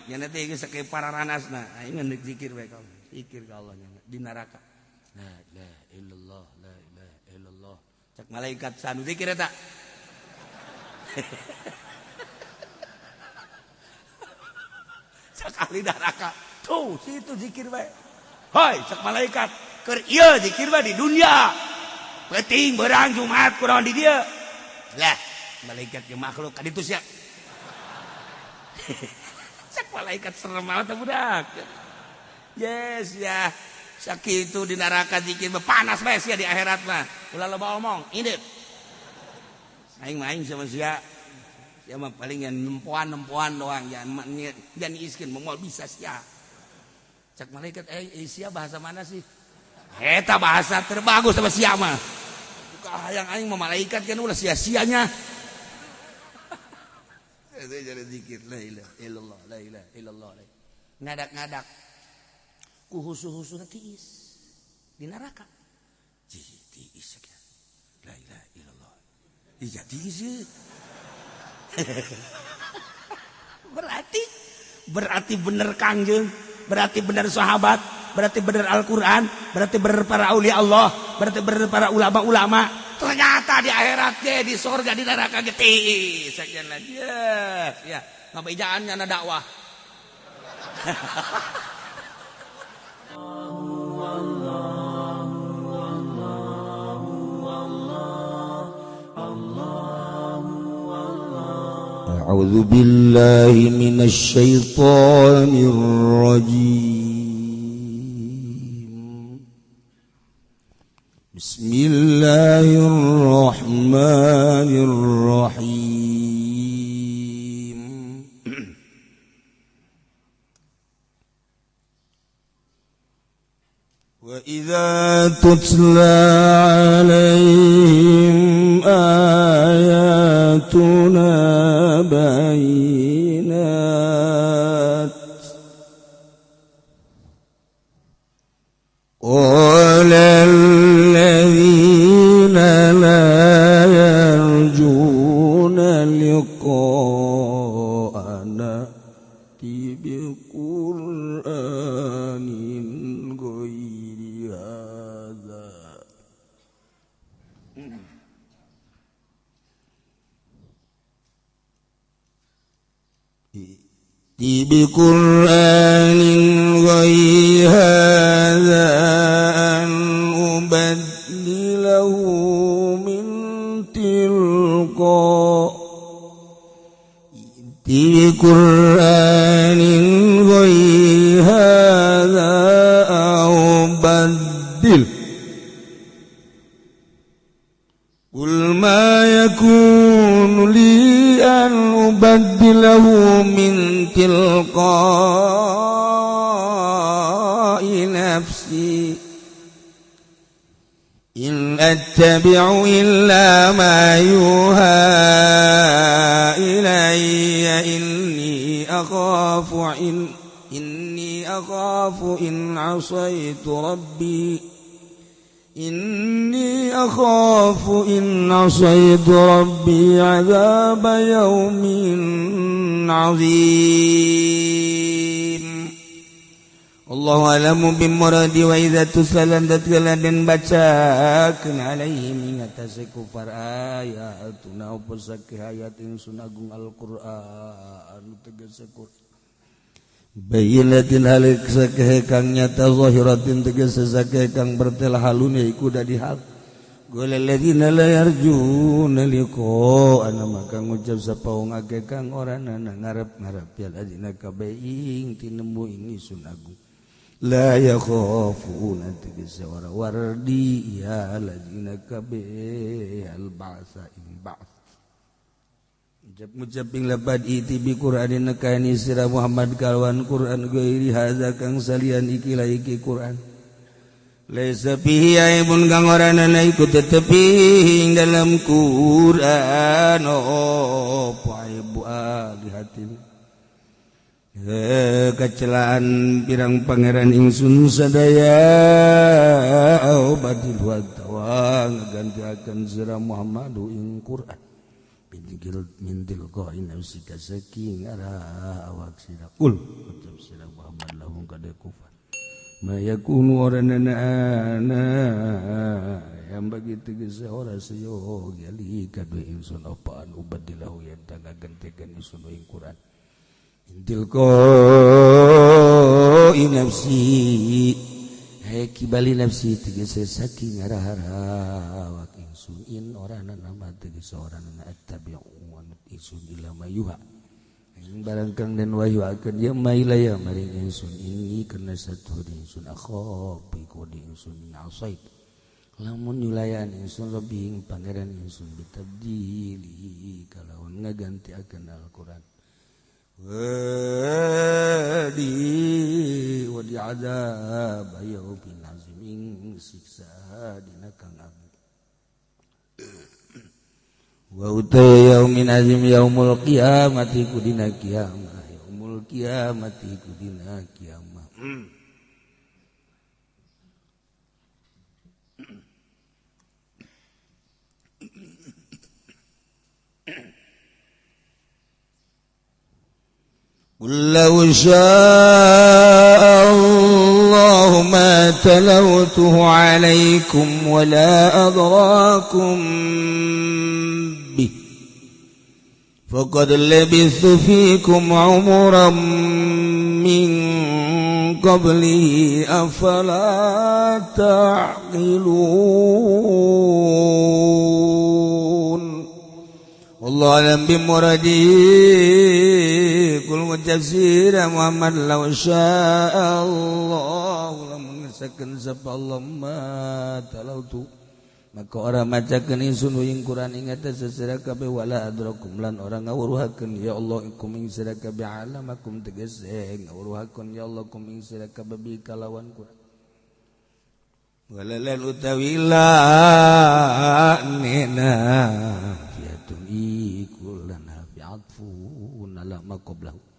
Nya teh geus sakieu pararanasna aing ngeun zikir bae ka zikir ka Allah nya di neraka. La ilaha illallah la ilaha illallah. Cek malaikat sanu zikir eta. Sekali neraka tuh situ zikir bae. Hoi cek malaikat keur ieu zikir bae di dunia. Penting berang Jumat kurang di dieu. Lah malaikat jeung makhluk ka ditu sia. Cek malaikat serem banget budak. Yes ya. Sakitu di neraka zikir mah panas bae sia di akhirat mah. Ulah loba omong, indit. Aing mah aing sama sia. Sia mah paling yang nempoan-nempoan doang, jangan iskeun moal bisa sia. Cek malaikat sia bahasa mana sih? Eta bahasa terbagus sama sia mah. Buka hayang aing mah malaikat kan ulah sia-sianya. Itu jadi zikir la ilaha illallah la ilaha illallah. Ngadak-ngadak ku husu-husu tiis di neraka. Tiis ya. La ilaha illallah. Iya tiis. Berarti bener Kangjeng, berarti bener sahabat, berarti bener Al-Qur'an, berarti bener para aulia Allah, berarti bener para ulama-ulama. Ternyata di akhirat ge di surga di neraka ge tiis sakian lagi. Yes, ya, ngabejaannya na dakwah. A'udzu billahi minasy syaithanir rajim. Bismillahirrahmanirrahim. Wa idza tutla 'alaihim ayatuna bayinat qala alladzina la yarjuna liqa'ana bi Qur'anin ghairi hadza. Bi Qur'anin ghairi hadza an ubaddilahu min tilqa bi Qur'anin ghairi hadza aw baddil qul ma yakunu li an ubaddilahu min tilqa'i nafsi in attabi'u illa ma yuha ilayya inni akhafu in 'asaitu rabbi inni akhafu in 'asaitu rabbi 'adzaba yaumin 'azim. Allahu a'lamu bimuradi wa idza tuslan datgalan dan bacakeun alaihim ing atase kufar ayatuna apa sakih ayat ingsun agung Al-Qur'an tegese Qur'an bayinatin halik sakih kang nyata zahiratin tegese sakih kang bertelah halune iku dadi hal qul alladzina la yarjuna liqa'ana maka ngucap sapa wong akeh kang ora nana ngarep-ngarep ya ladina kabeh ing tinemu ingsun agung la yakhafuna tegese ora wardi ya ladina kabeh al ba'sa ing ba'ts. Ngucap ing lapad iti bi Qur'anin nekani sira Muhammad kalwan Qur'an ghairi hadza kang salian iki la iki Qur'an laisa fihi aibun kang ora ana iku tetepi ing dalam Qur'an apa aibu alihatin kecelaan pirang pangeran ingsun sadaya au badil wa tawa ngagantiakeun sira Muhammadu ing Qur'an Min tilqa'i nafsika saking arah awak sira kul ucap sira Muhammad lahum kada kufar ma yakunu oranana ana yang bagi tegese ora seyo gali kadu ingsun apaan ubadilahu yen gantekeun ingsun ing Quran intilqa'i nafsi hai kibali nafsi tegese saking arah awak ingsun in orana nama tegese orana attabi'u wa ingsun ila mayuha ing barang kang den wahyu akeun ya mailaya maring ingsun ini karena satu ingsun akhaf iku di ingsun asait lamun nyulayan ingsun rabbi ing pangeran ingsun bitabdili kalawan ngaganti akeun Al-Qur'an wadi wadi azab yaumin azim ing siksa dina kang agung wa uta yaumin azim yaumul qiyamati kudina kiamah yaumul qiyamati kudina kiamah. قل لو شاء الله ما تلوته عليكم ولا أدراكم به فقد لبثت فيكم عمرا من قبله أفلا تعقلون. والله أعلم بمراده. Kul tafsir Muhammad law syaa Allah lamun ngesakeun sapa Allah ma talautu maka ora macakeun ingsun ing Quran ing atas sesira kabeh wala adrakum lan ora ngawruhakeun ya Allah ikum ing sira kabeh alamakum tegese ngawruhakeun ya Allah kum ing sira kabeh bi kalawan Quran wala lan utawi la nena fiatun iku lan fiatfun ala ma qablahu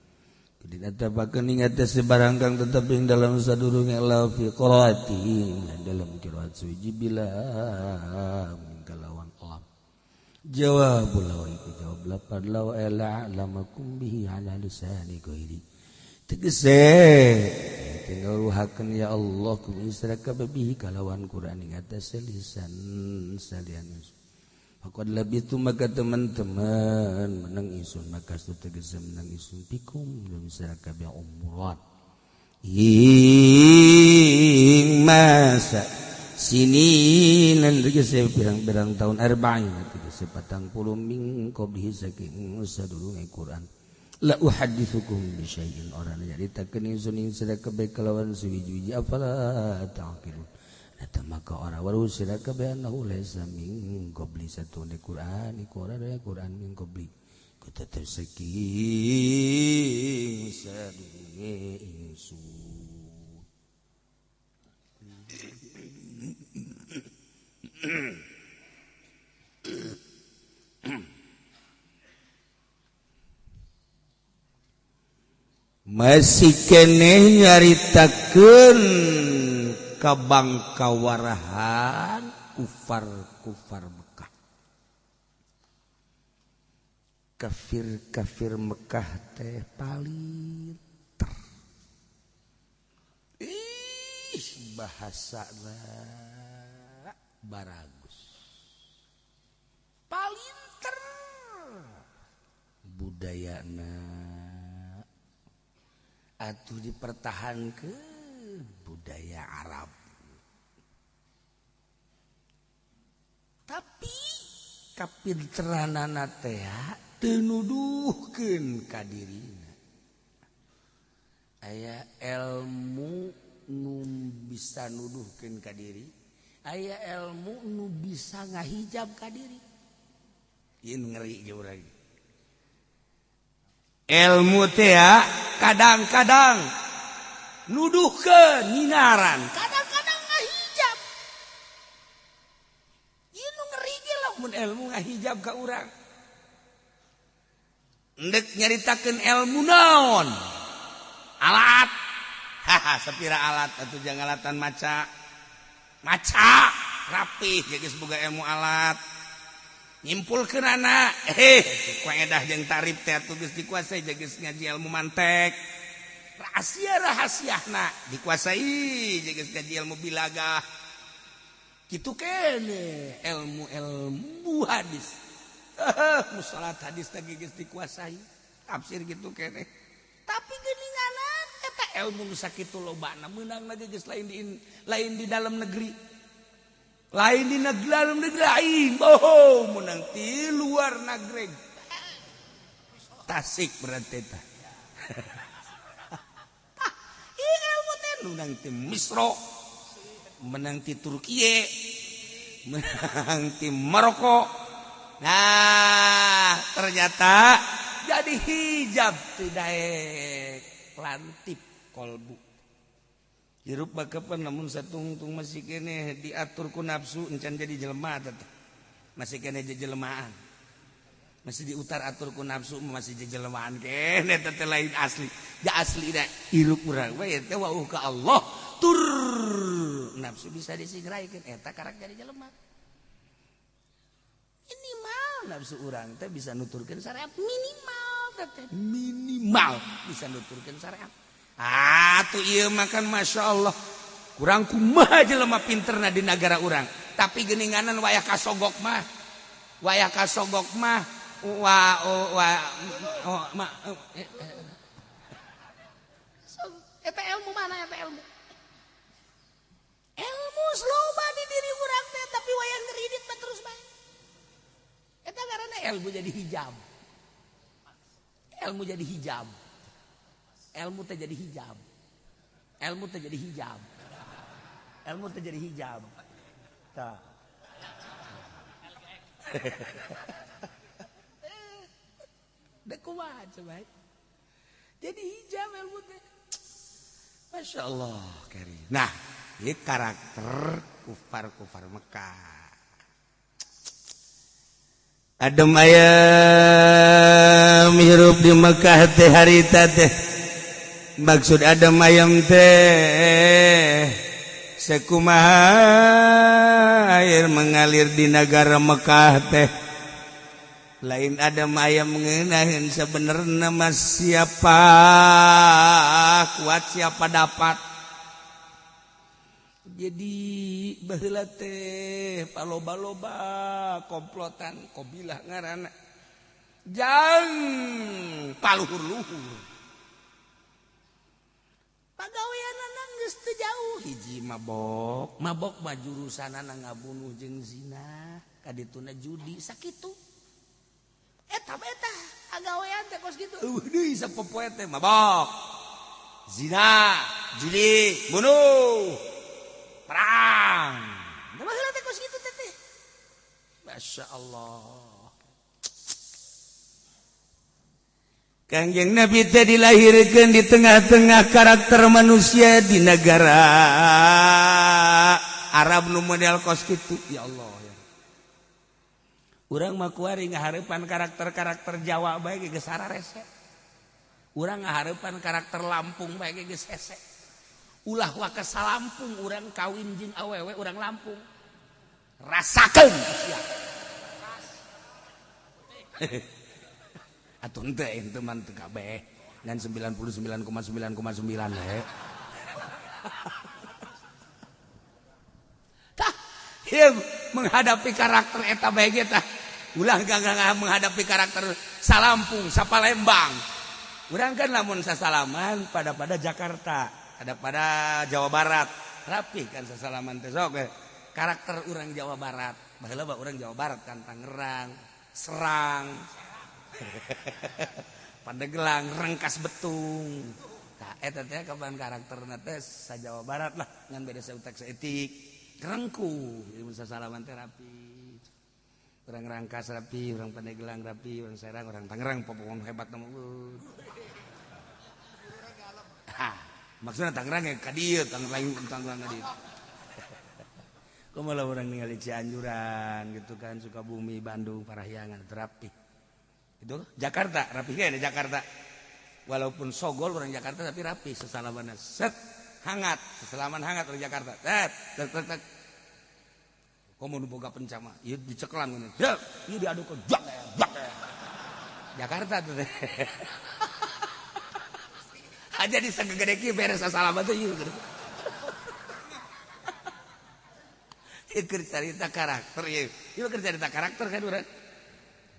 dinatapakeun ing atas sebarang kang tetep ing dalam sadurunge la fi qiraati lan dalam qiraat suci bila kalawan lam jawabul law iku jawab lapad law ala alamakum bihi ala lisani ghairi tegese tinggal ruhakeun ya Allah kum isra bihi kalawan Quran ing atas lisan salian. Faqad labitu maka teman-teman menang isun maka tegese menang isun pikum dalam sira kabeh umurat ing masa sini lan tegese pirang-pirang tahun arba'in tegese 40 ming qablihi saking sadurunge Quran la uhadditsukum bi syai'in ora nyaritakeun ingsun ing sira kabeh kalawan suwiji-wiji afala ta'qilun. Eta maka ora waru sira kabeh annahu laisa min qabli satune Quran iku ora aya Quran min qabli ku tetep saking sadurunge ingsun. Masih keneh nyaritakeun kabangkawarahan kufar-kufar Mekah, kafir-kafir Mekah teh palinter. Ih, bahasana baragus, palinter budayana atuh dipertahankeun budaya Arab. Tapi kapinteranana teh teu nuduhkeun ka dirina. Aya ilmu nu bisa nuduhkeun ka diri, aya ilmu nu bisa ngahijab ka diri. Ieu ngeri jeung urang. Ilmu teh kadang-kadang nuduhkeun ninaran, kadang-kadang ngahijab. Ieu nu ngeri ge lamun ilmu ngahijab ka urang. Endek nyaritakeun ilmu naon? Alat. Haha, sapira alat atuh jangan alatan maca. Maca rapih geus boga ilmu alat. Nyimpulkeun anak kaedah jeung tarif teh atuh geus dikuasai geus ngaji ilmu mantek. Rahasia-rahasiana dikuasai geus ngaji ilmu bilagah. Kitu kene ilmu-ilmu hadis. Musalat hadis teh geus dikuasai. Tafsir gitu kene. Tapi geuninganan eta ilmu nu sakitu lobana meunangna geus lain di dalam negeri. Lain di negeri dalam negeri lain. Oh, menang di luar negeri. Tasik berarti eta. Ieu ilmu teh menang ti Misro, menang ti Turkiye, menang ti Maroko. Nah, ternyata jadi hijab tidak lantip kolbu. Hirup bakapan namun satungtung masih kene diatur ku nafsu encan jadi jelema teh. Masih kene jejelemaan. Masih diutar atur ku nafsu masih jejelemaan kene teh lain asli. Ja asli da hirup urang we teh wauh ka Allah tur nafsu bisa disingraikeun eta karak jadi jelema. Minimal nafsu urang teh bisa nuturkeun syariat minimal teh minimal bisa nuturkeun syariat. Ah tuh ieu makan masya Allah kurang kumaha jelema pinterna di negara urang tapi geuninganan wayah kasogok mah wa wa ma eta ilmu mana eta ilmu ilmu loba di diri urang teh tapi wayah ngeridit mah terus bae eta ngaranna ilmu jadi hijab ilmu jadi hijab ilmu teh jadi hijab ilmu teh jadi hijab ilmu teh jadi hijab tah da kumaha coba jadi hijab ilmu teh Masya Allah karim. Nah ini karakter kufar-kufar Mekah. Adem ayam hirup di Mekah teh harita teh. Maksud adem ayam teh sekumaha air mengalir di negara Mekah teh. Lain adem ayam ngeunaheun sebenarnya mah siapa kuat siapa dapat. Jadi baheula teh paloba-loba komplotan qabilah ngaranna jang paluhur-luhur. Pagaweanana geus teu jauh hiji mabok, mabok mah jurusanana ngabunuh jeung zina, kadituna judi sakitu. Eta eta agawean teh kos kitu. Eueuh deui sapopoe teh mabok. Zina, judi, bunuh. Perang. Da baheula teh kos kitu teh. Masya Allah. Kangjeng Nabi teh dilahirkan di tengah-tengah karakter manusia di negara Arab nu model kos kitu. Ya Allah ya. Urang mah kuari ngahareupan karakter-karakter Jawa bae geus sararese. Urang ngahareupan karakter Lampung bae geus hese. Ulah waka salampung urang kawin jeung awewe urang Lampung. Rasakeun sia. Atuh henteu ente mah teu kabeh ngan 99,9,9 he. Tah, ieu menghadapi karakter eta bae ge tah. Ulah gagah menghadapi karakter Salampung, Sapalembang. Urang kan lamun sasalaman pada Jakarta, ada pada Jawa Barat. Rapi kan sasalaman teh sok karakter urang Jawa Barat. Baheula bae urang Jawa Barat kan Tangerang, Serang. Pandeglang, Rangkas Betung. Tah eta teh kapan karakterna teh sa Jawa Barat lah ngan beda sautak saeutik. Rengkuh, jadi mun sasalaman teh rapi. Urang Rangkas rapi, urang Pandeglang rapi, urang Serang, urang Tangerang popohon hebat mah. Hah, maksudna Tangerang ge ka dieu, Tangerang Tangerang ka dieu. Kumaha urang ningali Cianjuran gitu kan, Sukabumi, Bandung, Parahyangan rapi. Itu Jakarta rapi kan Jakarta. Walaupun sogol orang Jakarta tapi rapi sesalaman set hangat, sesalaman hangat orang Jakarta. Tet tet tet. Komo nu boga penca mah ieu dicekelan ngene. Dek, ieu diadukeun jak jak. Jakarta tuh teh. Aja di sagede kieu beres asalaman teh ieu. Ieu keur carita karakter ieu. Ieu keur carita karakter kan urang.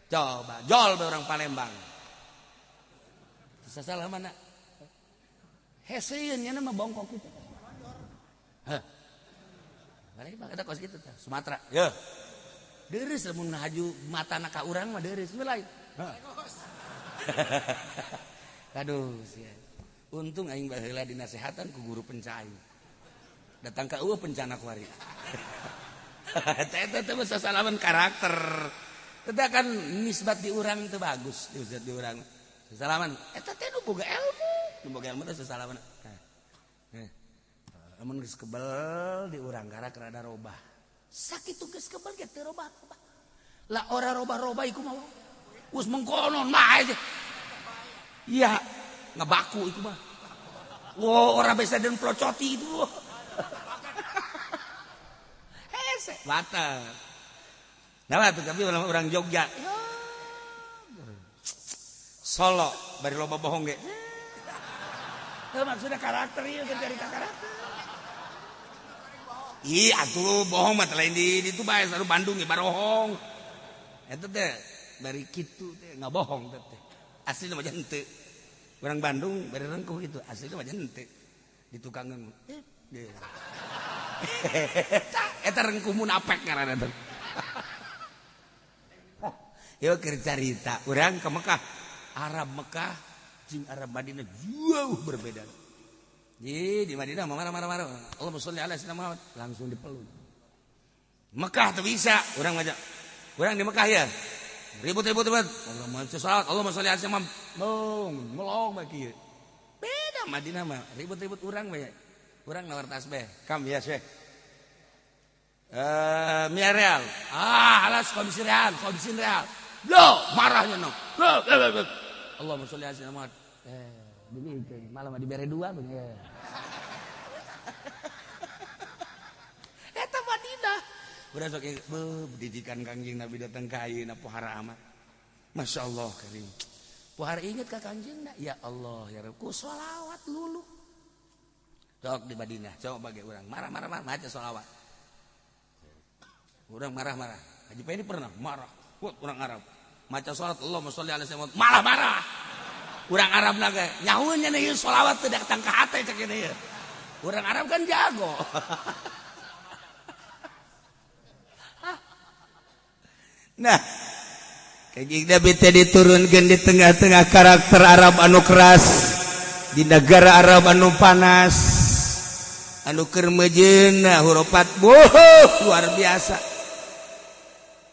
Coba jol bae orang Palembang. Sasalah mana? Heseun nya mah bongkok kitu. Heh. Palembang eta kos kitu tah, Sumatera. Yeuh. Deureus lamun ngahaju matana ka urang mah deureus we lain. Aduh sia. Untung aing baheula dinasehatan ku guru penca aing. Datang ka eueuh pencana kuari. Eta teh sasalaman karakter. Eta kan nisbat di urang teu bagus, nisbat di urang. Sasalaman eta teh nu boga ilmu, nu boga ilmu teh sasalaman. Heh. Lamun geus kebel di urang karak rada robah. Sakitu geus kebel ge teu robah-robah. Lah ora robah-robah iku mah. Wis mengkonon mah aja. Iya, ngebaku itu mah. Wah, ora bisa den plocoti itu. Hese, batal. Nah, tuh tapi orang Jogja. Solo bari loba bohong ge. Teu maksudna karakter ieu keur carita karakter. Ih, atuh bohong mah lain di ditu bae saru Bandung ge barohong. Eta teh bari kitu teh ngabohong teh. Asli mah henteu. Orang Bandung bari rengkuh gitu, asli mah henteu. Di tukangan. Eta rengkuh munafik ngaranna teh. Ieu keur carita urang ke Mekah. Arab Mekah jeung Arab Madinah jauh berbeda. Di Madinah marah-marah. Allahumma sholli ala sayyidina Muhammad langsung dipeluk. Mekah teu bisa, urang mah. Urang di Mekah ya. Ribut-ribut ribut. Allahumma sholli, Allahumma sholli ala sayyidina Muhammad. Melong bae kieu. Beda Madinah mah, ribut-ribut urang bae. Urang nawar tasbih. Kam ya Syekh. Mia real. Ah, alas komisi real, komisi real. Loh, marahnya no. Loh, Allahumma sholli ala sayyidina Muhammad. Begitu, malah mah dibere dua begitu. Eta Madinah. Udah sok didikan Kangjeng Nabi datang ka ayeuna pohara amat. Masya Allah karim. Pohara inget ka Kangjeng na? Ya Allah ya Rabb, ku sholawat lulu. Sok di Madinah, coba bagi urang marah-marah maca sholawat. Urang marah-marah. Haji Pendi pernah marah. Buat urang Arab. Maca sholawat Allahumma sholli ala sayyidina Muhammad, malah marah. Urang Arab naga nyahueun nya ieu sholawat teu datang ka hate cek ieu. Urang Arab kan jago. Nah, Kanjeng Nabi teh diturunkeun di tengah-tengah karakter Arab anu keras, di negara Arab anu panas, anu keur mejeuna hurupat boh luar biasa.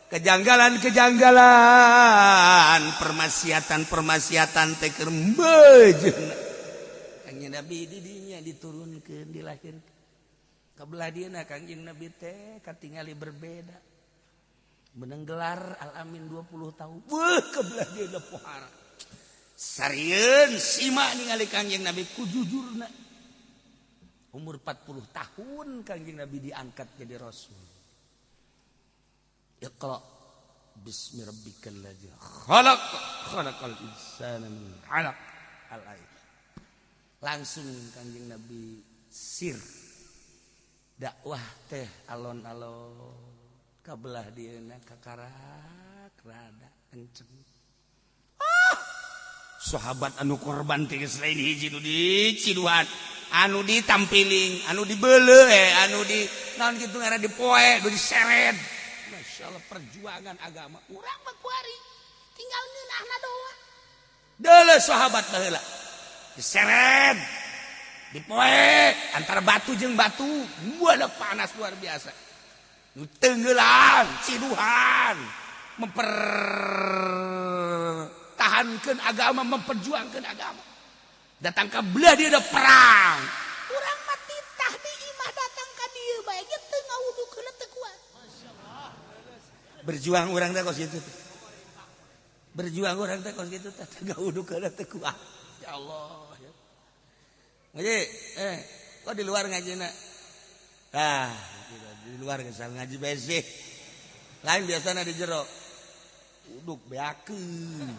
Kejanggalan-kejanggalan, permaksiatan-permaksiatan teh keur mejeuna. Kanjeng Nabi di dinya diturunkeun, dilahirkeun. Kabelah dieuna Kanjeng Nabi teh katingali berbeda. Menang gelar Al-Amin 20 tahun. Wah, kebelah dia udah pohara. Sarieun sima ningali Kangjeng Nabi ku jujurna. Umur 40 tahun Kangjeng Nabi diangkat jadi rasul. Iqra bismi rabbikal ladzi khalaq khalaqal insana min 'alaq. Al-ayat. Langsung Kangjeng Nabi sir dakwah teh alon-alon. Kabelah dieuna kakarak rada kenceng. Ah! Sahabat anu korban teh geus lain hiji nu diciduhan, anu ditampiling, anu dibeuleuh, anu di naon kitu ngaran dipoe, nu diseret. Masyaallah perjuangan agama urang mah kuari tinggal ngeunahna doa. Deuleuh sahabat baheula. Diseret, dipoe antara batu jeung batu, buana panas luar biasa. Tenggelam, ciduhan, mempertahankan agama, memperjuangkan agama. Datang ke belah dia ada perang. Urang mah titah di imah datang ka dieu bae ge teu ngawudukeun teu kuat. Berjuang urang teh kos kitu. Berjuang urang teh kos kitu teh teu ngawudukeun teu kuat. Ya Allah. Ngaji, kok di luar ngajina? Ah, di luar geus ngaji besi. Lain biasana di jero. Uduk beakeun.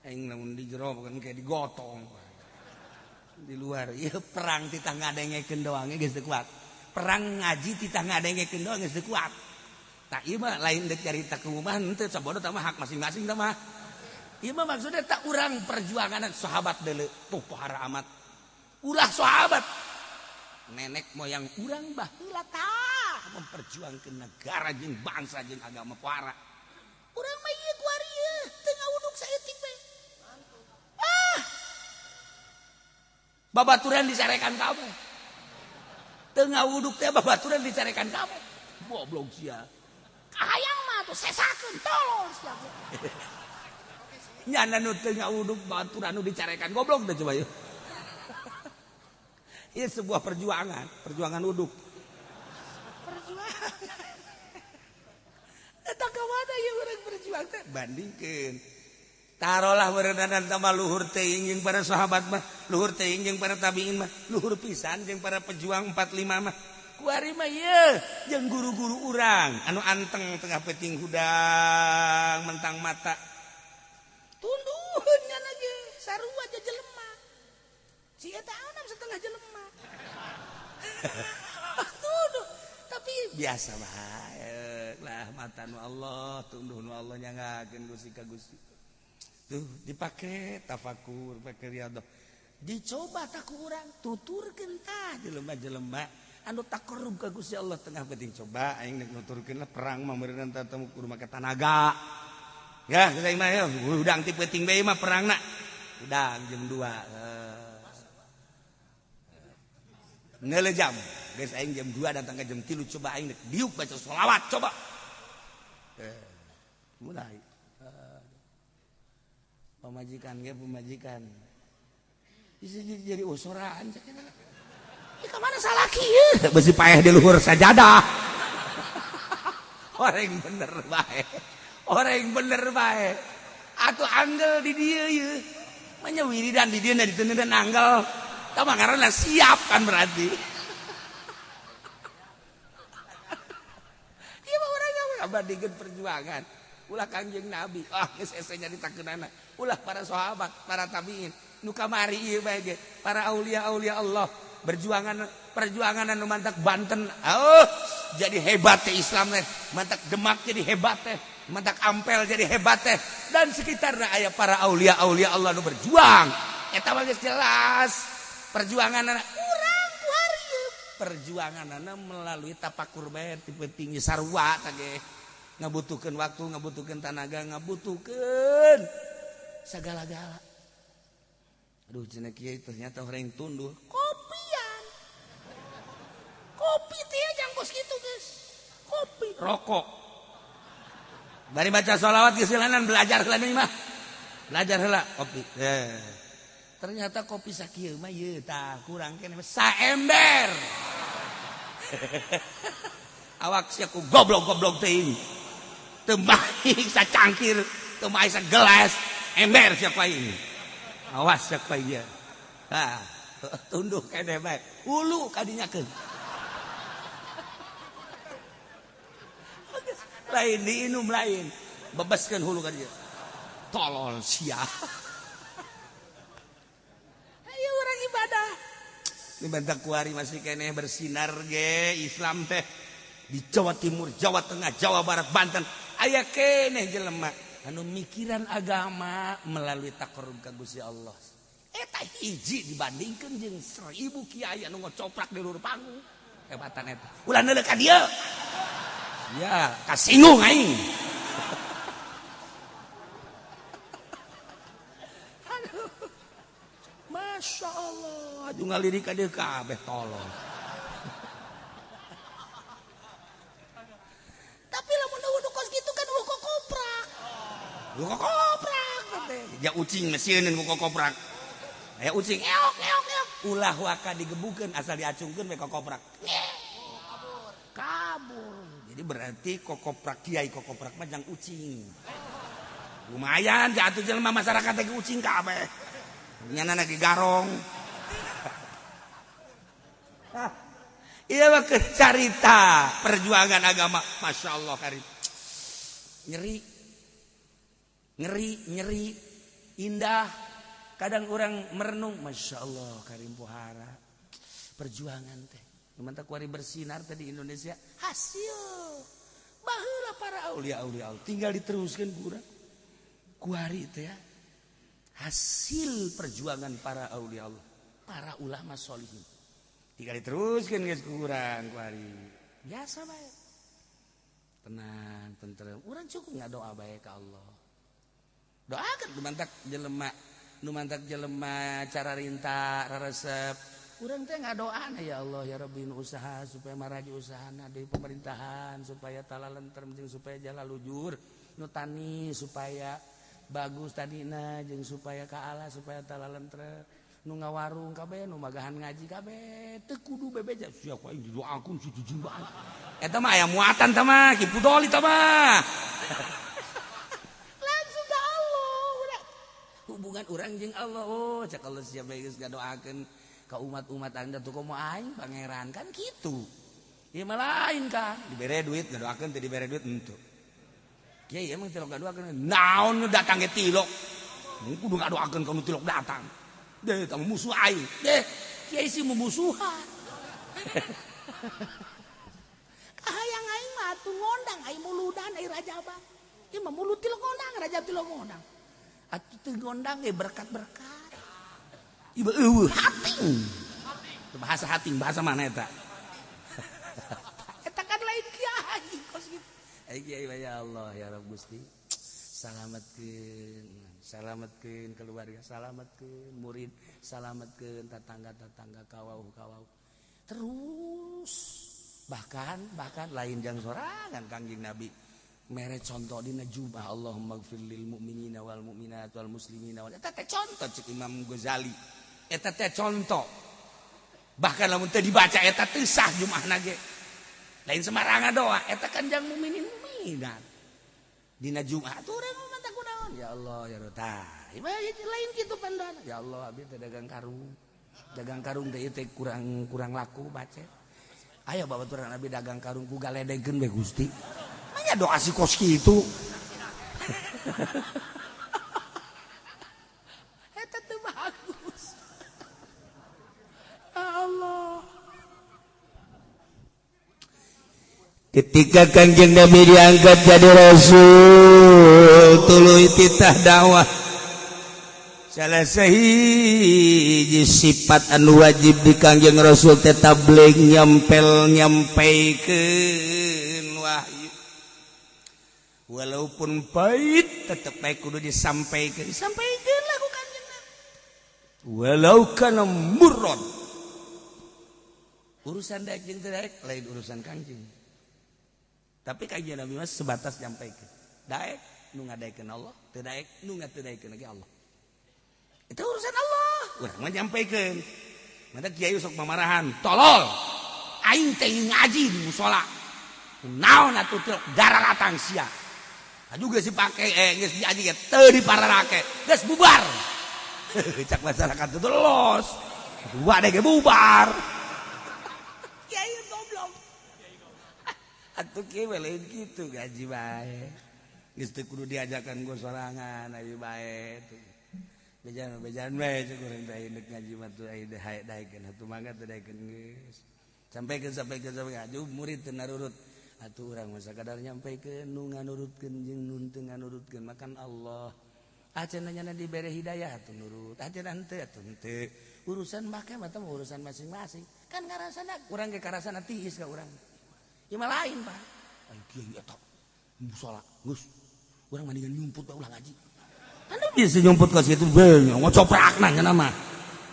Aing lamun di jero bukan kayak digotong. Di luar ieu perang titah ngadengekeun doang geus teu kuat. Perang ngaji titah ngadengekeun doang geus teu kuat. Tak ieu mah lain deuk carita keumuman henteu sabodo tah mah hak masing-masing tah mah. Ieu mah maksudnya tak urang perjuangan sahabat deuleu tuh pohara amat. Ulah sahabat nenek moyang urang baheula tah memperjuangkeun negara jeung bangsa jeung agama pohara. Urang mah ieu kuari ieu teu ngawuduk saeutik we. Ah. Babaturan dicarekan kabeh. Teu ngawuduk teh babaturan dicarekan kabeh. Goblok sia. Kahayang mah tuh sesakeun tolol sia. Nyana nu teu ngawuduk baturan nu dicarekan goblok teh coba yeuh. Ini sebuah perjuangan, perjuangan uduk. Perjuangan. Eta ka mana ieu urang berjuang teh bandingkeun. Tarolah beureunan tambah luhur teuing jeung para sahabat mah, luhur teuing jeung para tabiin mah, luhur pisan jeung para pejuang 45 mah. Kuari mah ieu jeung guru-guru urang anu anteng tengah peuting hudang mentang mata. Tunduheun nyana ge sarua jelema. Si eta anam setengah jelema. Tunduh, tapi biasa bae lah mata nu Allah, tunduh nu Allah nyangakeun Gusti ka Gusti. Tuh dipake tafakur, pake riyadhah. Dicoba tak ku urang tuturkeun tah jelema-jelema anu takarrub ka Gusti Allah tengah penting coba aing nek nuturkeun lah perang mah meureunna tatamu kudu make tanaga. Ya, geus aing mah hudang ti peuting bae mah perangna. Hudang jam 2. Ngeule jam, geus aing jam 2 datang ke jam 3 coba aing nek diuk baca sholawat coba. Mulai. Pamajikan ge pamajikan. Bisa jadi usoraan cek eta. Ieu ka mana salaki ieu? Besi paeh di luhur sajadah. Orang bener bae. Orang bener bae. Atuh anggel di dieu ieu. Manya wiridan di dieu diteundeun anggel. Tah mah ngaranna siap kan berarti. Ieu mah urang ngabandingkeun perjuangan. Ulah Kangjeng Nabi, ah geus hese nyaritakeunana. Ulah para sahabat, para tabiin, nu kamari ieu bae ge, para aulia-aulia Allah, berjuangan perjuangan anu mantak Banten, oh jadi hebat teh Islam teh, mantak Demak jadi hebat teh, mantak Ampel jadi hebat teh, dan sekitarna aya para aulia-aulia Allah nu berjuang. Eta mah geus jelas perjuanganna urang kuari perjuanganna melalui tapakur bae ti penting sarua tah ge. Ngabutuhkeun waktu, ngabutuhkeun tanaga, ngabutuhkeun sagala-gala. Aduh cenah kiai ternyata orang yang tunduh. Kopian. Kopi teh jang kos kitu geus. Kopi, rokok. Bari baca sholawat geus heulanan belajar heula deui mah. Belajar heula kopi. Ternyata kopi sakieu mah ieu tah kurang keneh saember. Awak sia ku goblok-goblok teuing. Teu maik sacangkir, teu maik sagelas, ember siapa ini. Awas siapa ieu. Tah, tunduh keneh bae. Hulu kadinyakeun. Lain diinum lain, bebaskeun hulu ka dieu. Tolol sia. Ayo urang ibadah. Ini bentak kuari masih keneh bersinar ge Islam teh. Di Jawa Timur, Jawa Tengah, Jawa Barat, Banten aya keneh jelema anu mikiran agama melalui takarrub ka Gusti Allah. Eta hiji dibandingkeun jeung 1000 kiai anu ngocoprak di luhur panggung. Hebatan eta. Ulah neuleuh ka dieu. Ya, kasinggung aing. Aduh. Masya Allah, aju ngalirik ka dieu kabeh tolong. Tapi lamun eueuh kos kitu kan eueuh kokoprak. Kokoprak teh. Ja ucing mesieuneun ku kokoprak. Aya ucing eok eok eok. Ulah waka digebukeun asal diacungkeun we kokoprak. Kabur. Kabur. Jadi berarti kokoprak kiai kokoprak mah jang ucing. Lumayan jatuh jelema masyarakat teh ucing kabeh. Nyana lagi garong. Iya mah carita perjuangan agama, masya Allah karim. Nyeri, ngeri, nyeri, indah. Kadang orang merenung, masya Allah karim pohara. Perjuangan teh. Mantap kuari bersinar teh di Indonesia. Hasil. Baheula para aulia aulia tinggal diteruskan kurang. Kuari teh ya. Hasil perjuangan para aulia Allah, para ulama solihin. Tinggal diteruskan guys kurang kuari. Biasa bae. Tenang, tentrem. Urang cukup nggak doa bae ke Allah. Doakan nu mantak jelema, nu mantak jelema cara rinta raresep. Urang teh ngadoana ya Allah ya Rabbi nu usaha supaya maraji usahana di pemerintahan supaya talalentrem jeung supaya jalan lujur, nu tani supaya bagus tadina jeung supaya ka Allah supaya talalentrem. Nu ngawarung kabeh nu magahan ngaji kabeh teu kudu bebeja sia ku aing didoakeun si jijing bae eta mah aya muatan tah mah ki pudoli tah mah langsung ka Allah udah hubungan urang jeung Allah. Oh cak Allah sia bae geus ngadoakeun ka umat-umat anda tuh komo aing pangeran kan kitu ieu mah lain kan dibere duit ngadoakeun teu dibere duit henteu kiai emang tilok ngadoakeun naon nu datang ge tilok kudu ngadoakeun ka nu tilok datang. Deh, kamu musuh aing. Deh, kiai sih memusuhan. Kahayang aing mah atuh ngondang aing muludan aing rajabang. Ieu mah mulut tilok ngondang, rajab tilok ngondang. Atuh teu ngondang ge berkat-berkat. Ieu eueuh hating. Bahasa hating, bahasa mana eta? Eta kan lain kiai kos kitu. Ai kiai ya Allah ya Rabb Gusti. Salametkeun, salametkeun keluarga, salametkeun murid, salametkeun tetangga-tetangga kawauh-kawauh. Terus bahkan bahkan lain jang sorangan Kangjeng Nabi mere contoh dina jumah Allahumma gfir lil mu'minina wal mu'minat wal muslimina wal eta teh contoh cek Imam Ghazali. Eta teh contoh. Bahkan lamun teu dibaca eta teu sah jumahna ge. Lain sembarangan doa, eta kan jang mukminin mukminat. Dina Jumat urang mah teh kunaon ya Allah ya Rabbi lain kitu pandana ya Allah abdi teh dagang karung teh ieu teh kurang kurang laku bace ayo babaturan abdi dagang karung ku galedegkeun we Gusti manya doa si kos kitu eta teu bagus ya Allah. Ketika Kangjeng Nabi diangkat jadi rasul tuluy titah dakwah salah sahiji sifat anu wajib di Kangjeng Rasul teh tabligh nyampel nyampaikeun wahyu walaupun pahit tetep bae kudu disampaikeun disampaikeun lah ku Kangjeng Nabi walau kana murron urusan daek jeung teu daek lain urusan Kangjeng. Tapi kajian Nabi mas sebatas nyampaikeun. Daek nu ngadaekeun Allah, teu daek nu teu daekeun lagi Allah. Itu urusan Allah. Urang mah nyampaikeun. Mata kiai sok mamarahan, tolol. Aing teh ngaji di musala. Naon atuh teu dararatang sia. Aju geus dipake geus diaji ge teu dipararake. Geus bubar. Cak masyarakat teh los. Dua deh ge bubar. Kiai goblok. Atuh kieu we lain kitu gaji bae. Geus teu kudu diajakan ku sorangan ayo bae tuh. Bejan-bejan bae cek urang teh indek ngaji mah tuh aya daekeun atuh mangga teu daekeun geus. Sampaikeun sampaikeun sampaikeun aju murid teu narurut. Atuh urang mah sakadar nyampaikeun nu nganurutkeun jeung nu teu nganurutkeun makan Allah. Acan nya dibere hidayah atuh nurut, acan henteu atuh henteu. Urusan make mah teh urusan masing-masing. Kan ngarasana urang ge karasana tiis ka urang. Ieu mah lain Pak. Ayo kiai eta musala geus urang mendingan nyumput bae ulah ngaji. Kan bisa nyumput ka situ bae ngocoprakna nya mah.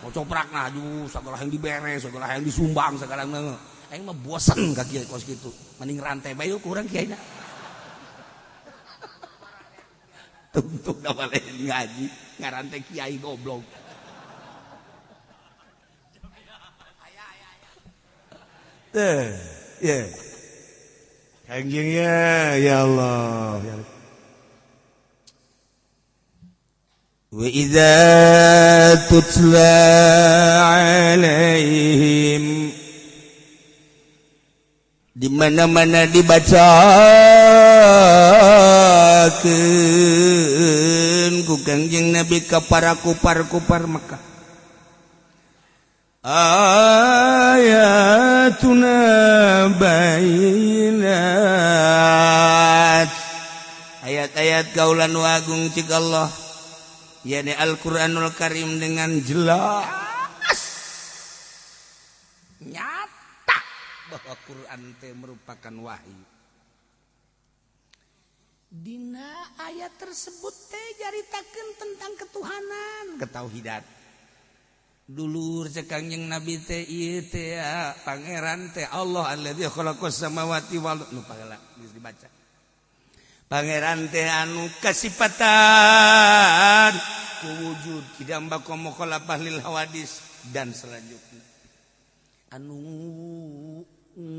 Ngocoprakna aduh sagala yang dibere, sagala yang disumbang sagala aing mah bosen ka kiai kos kitu. Mending rantai bae ku urang kiaina. Tungtung da lain ngaji, ngarantai kiai goblok. Teh, ye. Kangjeng ya, ya Allah. Ya Allah. Wa idza tutla alaihim Mana-mana dibacakeun ku Kangjeng Nabi ka para kupar-kupar Mekah. Ayatuna bayinat, ayat-ayat kaula nu agung cik Allah, yakni Al-Qur'anul Karim, dengan jelas nyata bahwa Quran teh merupakan wahyu. Dina ayat tersebut teh nyaritakeun tentang ketuhanan, ketauhidan. Dulur, cek Kangjeng Nabi teh, ieu teh ya, pangeran teh Allah alladzi khalaqas samawati wal nu pahala geus dibaca. Pangeran teh anu kasipatan ku wujud tidak bako mukhalafah lil hawadis dan selanjutnya, anu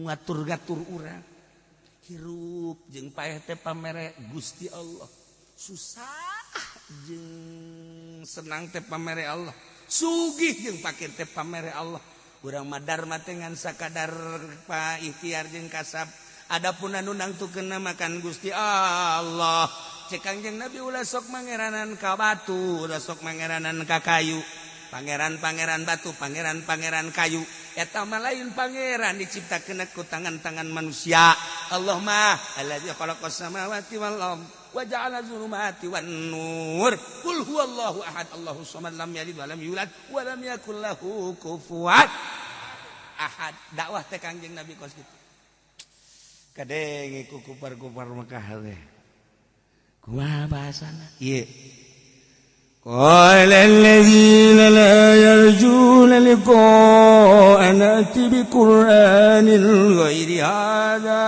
ngatur-ngatur urang hirup jeung paeh teh pamere Gusti Allah, susah jeung senang teh pamere Allah, sugih jeung pakir teh pamere Allah. Urang mah darma teh ngan sakadar pa ikhtiar jeung kasab, adapun anu nangtukeun makan Gusti Allah. Cek Kangjeng Nabi, ulah sok mangeranan ka batu, ulah sok mangeranan ka kayu. Pangeran-pangeran batu, pangeran-pangeran kayu eta mah lain pangeran, diciptakeun ku tangan-tangan manusia. Allah mah alladzi khalaqas samawati wal ard wa ja'ala zulumati wan nur. Qul huwallahu ahad, Allahu samad, lam yalid wa lam yulad wa lam yakul lahu kufuwan ahad. Dakwah teh Kangjeng Nabi kos kitu. Kadenge ku kupar-kupar Mekah teh, kumaha bahasana ieu? قال الذين لا يرجون لقاءنا ائت بقرآن غير هذا.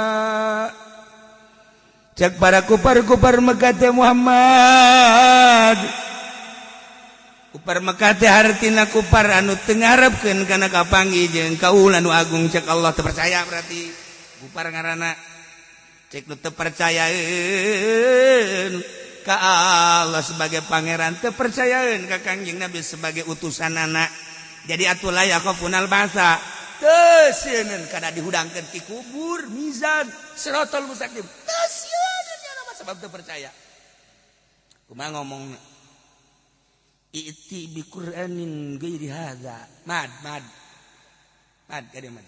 Cek para kupar-kupar Mekah teh, Muhammad, kupar Mekah teh hartina kupar anu teu ngarepkeun kana kapanggih jeung kaula nu agung. Cek Allah, teu percaya, berarti kupar ngaranna. Cek nu teu percayaeun ka Allah sebagai pangeran, teu percayaeun ka Kangjeng Nabi sebagai utusanana, jadi atuh la yakhafunal ba'sa, teu sieun kana dihudangkeun ti kubur, mizan, siratal mustaqim, teu sieun nya mah sebab teu percaya. Kumaha ngomongna? I'ti bi Qur'anin ghairi hadza. Mad mad mad kade mad.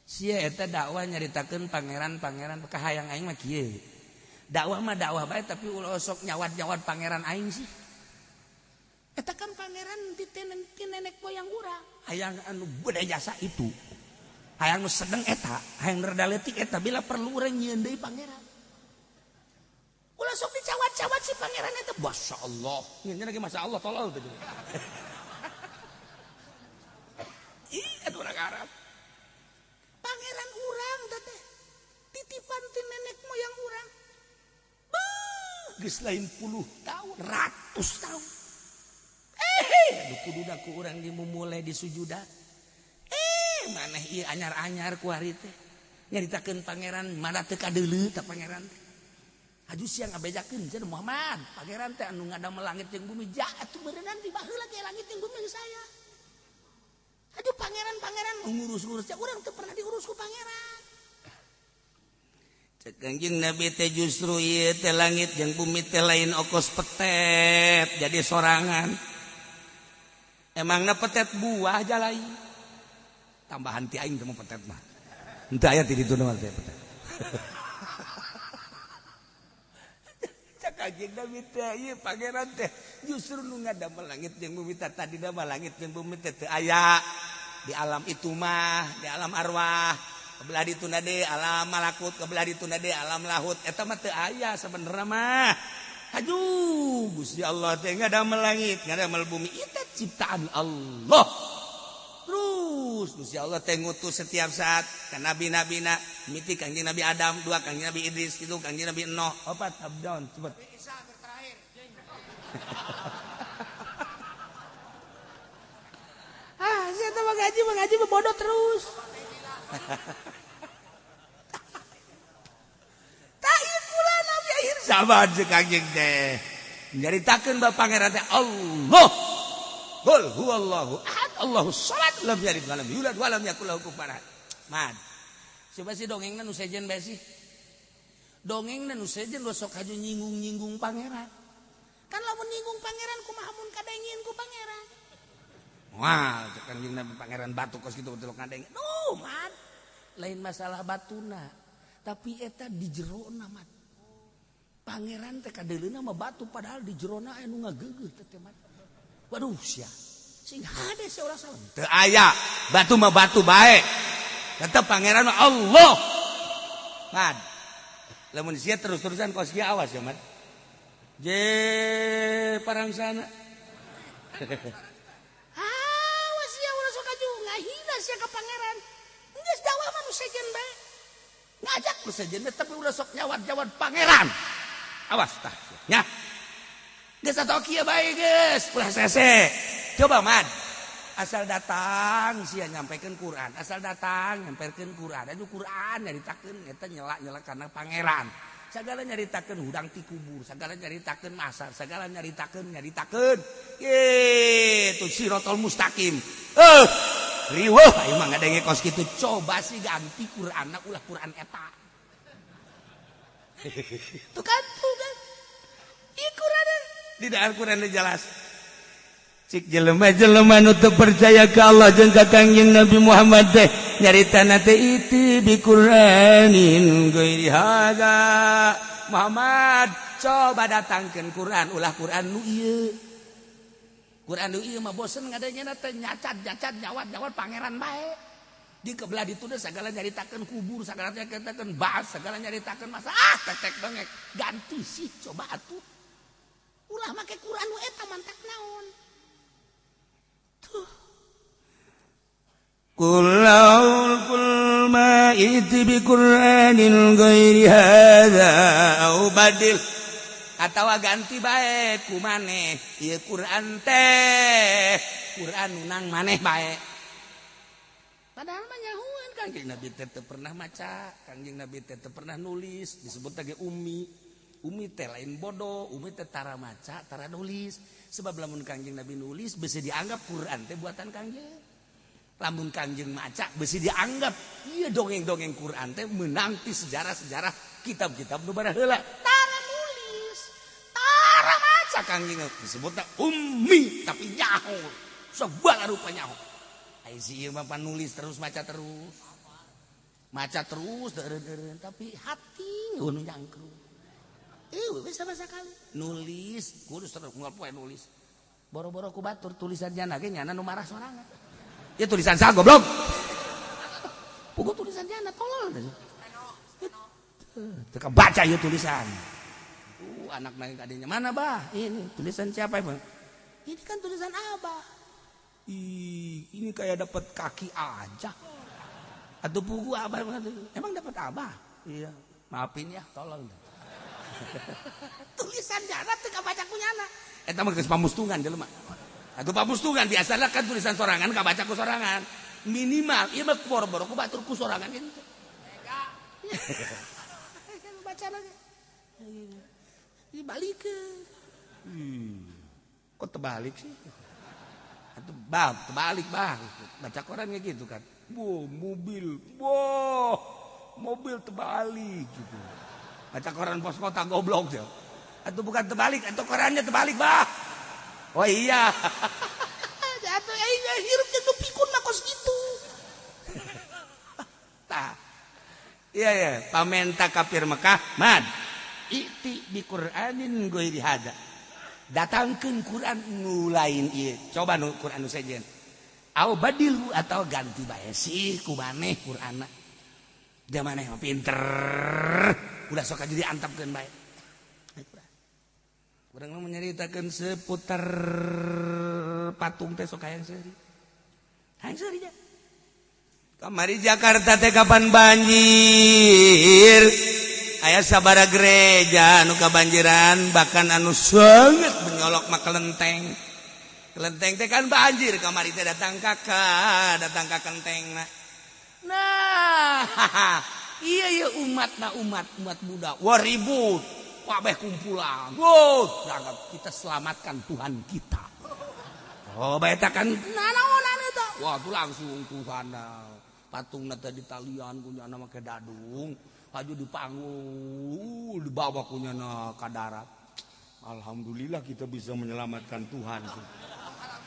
Sia eta dakwah nyaritakeun pangeran-pangeran, kahayang aing mah kieu. Dakwah mah dakwah bae, tapi ulah sok nyawat-nyawat pangeran aing sih. Eta kan pangeran di nenek moyang urang. Hayang anu beda jasa itu, hayang nu sedeng eta, hayang rada leutik eta, bila perlu urang nyieun deui pangeran. Ulah sok dicawat-cawat si pangeran eta. Masya Allah, ini lagi Masya Allah tolol tuh. Ih, aduh, orang Arab. Pangeran urang teh titipan ti nenek moyang urang. Geus lain puluh tahun, ratus tahun. Eh, aduh, kudu ku urang dimumule disujudan. Eh, maneh ieu anyar-anyar ku hari teh. Nyaritakeun pangeran mana teu kadeuleu ta pangeran teh. Haju siang ngabejakeun cenah Muhammad, pangeran teh anu ngadamel langit jeung bumi, ja atuh beureunan di baheula ge langit jeung bumi geus aya. Aduh, pangeran-pangeran ngurus-ngurus, ya urang teu pernah diurus ku pangeran. Cek Kangjeng Nabi teh, justru ieu teh langit jeung bumi teh lain okos petet jadi sorangan. Emangna petet buah jalai. Tambahan ti aing teh mah petet mah. Henteu aya ti ditu mah teh petet. Cek Kangjeng Nabi teh, ieu pangeran teh justru nu ngadamel langit jeung bumi teh, tadina mah langit jeung bumi teh teu aya di alam itu mah, di alam arwah, kebelah dituna deui alam malakut, kebelah dituna deui alam lahut, eta mah teu aya sebenarnya mah. Aduh, Gusti Allah teh ngadamel langit, ngadamel bumi, itu ciptaan Allah. Terus Gusti Allah teh ngutus setiap saat ka nabi-nabina, miti Kangjeng Nabi Adam, dua Kangjeng Nabi Idris, itu Kangjeng Nabi Nuh, opat abdown cepet. Isa terakhir. Ah, saya tuh mengaji mengaji bodoh terus. Tak kula nabi akhir zaman cek Kangjeng teh. Nyaritakeun ba pangeran teh Allah. Qul huwallahu ahad, Allahu samad, lam yalid walam yulad walam yakul lahu kufuwan ahad. Mad. Coba sih dongengna nu sejen bae sih. Dongengna nu sejen lo sok haju nyinggung-nyinggung pangeran. Kan lamun nyinggung pangeran kumaha mun kadengin ku pangeran. Wah, cek Kanjeng Nabi pangeran batu kos kitu betul kadengin. Duh, man. Lain masalah batuna, tapi eta di jerona mat. Pangeran teh kadeuleuna mah batu padahal di jerona aya nu ngageugeuh teh mat. Waduh sia. Sing hade sia ulah salah. Teu aya, batu mah batu bae. Tetep pangeran mah Allah. Mad. Lamun sia terus-terusan kos kieu awas ya, Mat. Je parang sana. Awas sia ulah sok aju ngahina sia ka pangeran. Geus dakwah mah nu sejen bae. Ngajak nu sejen tapi ulah sok nyawat-nyawat pangeran. Awas tah nya. Geus atoh kieu bae geus, ulah sese. Coba Mad. Asal datang sia nyampaikan Quran, asal datang nyampaikan Quran, anu Quran nyaritakeun eta nyelak-nyelak kana pangeran. Sagala nyaritakeun hudang ti kubur, sagala nyaritakeun masar, sagala nyaritakeun nyaritakeun. Itu sirotol mustaqim. Riweuh aing mah ngadenge kos kitu. Coba sih ganti Qur'anna ulah Qur'an eta. Tuh kan, tuh kan. Ieu Qur'an di dalam Qur'an jelas. Cik jelema-jelema nu teu percaya ka Allah jeung ka Kangjeng Nabi Muhammad teh nyaritana teh iti bi Qur'anin ghairi hadza. Muhammad coba datangkeun Qur'an ulah Qur'an nu ieu. Qur'an nu ieu mah bosen ngadengena teh nyacat-nyacat nyawat-nyawat pangeran bae. Di kebelah ditu teh sagala nyaritakeun kubur, sagala nyaritakeun bas, sagala nyaritakeun masa tetek bengek. Ganti sih coba atuh. Ulah make Qur'an nu eta mantak naon. Qul kul ma iti bi Qur'anin ghairi hadza au badil atawa ganti bae ku maneh ieu Qur'an teh Qur'an nang maneh bae. Padahal mah nyahueun Kangjeng Nabi teh teu pernah maca, Kangjeng Nabi teh teu pernah nulis, disebut lagi ummi. Umi teh lain bodoh, umi teh tara maca, tara nulis. Sebab lamun Kangjeng Nabi nulis besi dianggap Quran teh buatan Kangjeng. Lamun Kangjeng maca besi dianggap ieu dongeng-dongeng Quran teh meunang ti sejarah-sejarah kitab-kitab nu baraheula. Tara nulis, tara maca Kangjeng disebutna ummi tapi nyaho. Segala rupa nyaho. Ai si ieu mah nulis terus maca terus. Maca terus deureun-deureun tapi hati nu nyangkruk. Bisa bahasa kali nulis kudu terus unggal poe nulis boro-boro ku batur tulisan jana ge nyana nu marah sorangan ya tulisan saha goblok puguh tulisan jana tolol teu kabaca ieu tulisan anak nanya ka adenya mana bah ini tulisan siapa emang ini kan tulisan abah. Ih, ini kayak dapat kaki aja atau puguh abah emang dapat abah iya maafin ya tolol tulisan jana teu kabaca ku nyana eta mah geus pamustungan jelema atuh pamustungan biasana kan tulisan sorangan kabaca ku sorangan minimal ieu mah boro-boro ku batur ku sorangan kitu baca lagi dibalikeun kok terbalik sih atuh bab terbalik bah baca koran kayak gitu kan boh mobil boh mobil terbalik gitu. Baca koran pos kota goblok dia. Atau bukan terbalik, atau korannya terbalik, bah. Oh iya. Jatuh aing hirup jeung nu pikun mah kos kitu. Tah. Iya ya, pamenta kafir Mekah, mad. Iti bi Qur'anin ghairi hadza. Datangkeun Quran nu lain ieu. Coba nu Quran nu sejen. Au badilhu atau ganti bae sih ku maneh Qur'anna. Dia maneh mah pinter. Udah sok aja diantapkeun bae. Urang mah menyeritakeun seputar patung teh sok hayang seuri. Hayang seuri nya. Kamari Jakarta teh kapan banjir? Aya sabara gereja anu kabanjiran bahkan anu sangat menyolok mah kelenteng. Kelenteng teh kan banjir kamari teh datang kakak, datang ka kelentengna. Nah, iya iya umat na umat umat muda wah ribut wabeh kumpulan wow berangkat kita selamatkan Tuhan kita. Oh bae kan nah naonan eta wah tuh langsung Tuhan Patungna teh ditalian kunyana make dadung, aju dipanggul, dibawa kunyana ka darat. Alhamdulillah kita bisa menyelamatkan Tuhan.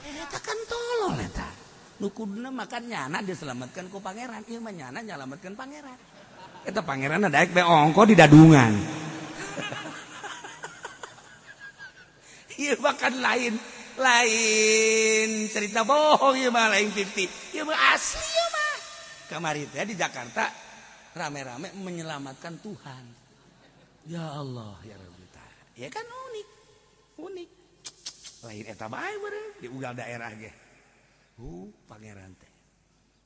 Eta kan tolol eta. Nu kuduna makan nyana diselamatkan ku pangeran, ieu mah nyana nyelamatkan pangeran. Eta pangeranna daek be ongko di dadungan. Ieu bahkan lain lain cerita bohong ieu mah lain fifty. Ieu mah asli ieu mah. Kamari teh di Jakarta rame-rame menyelamatkan Tuhan. Ya Allah ya Rabbi. Ya kan unik. Unik. Lain eta bae beureum di ugal daerah ge. Pangeran teh.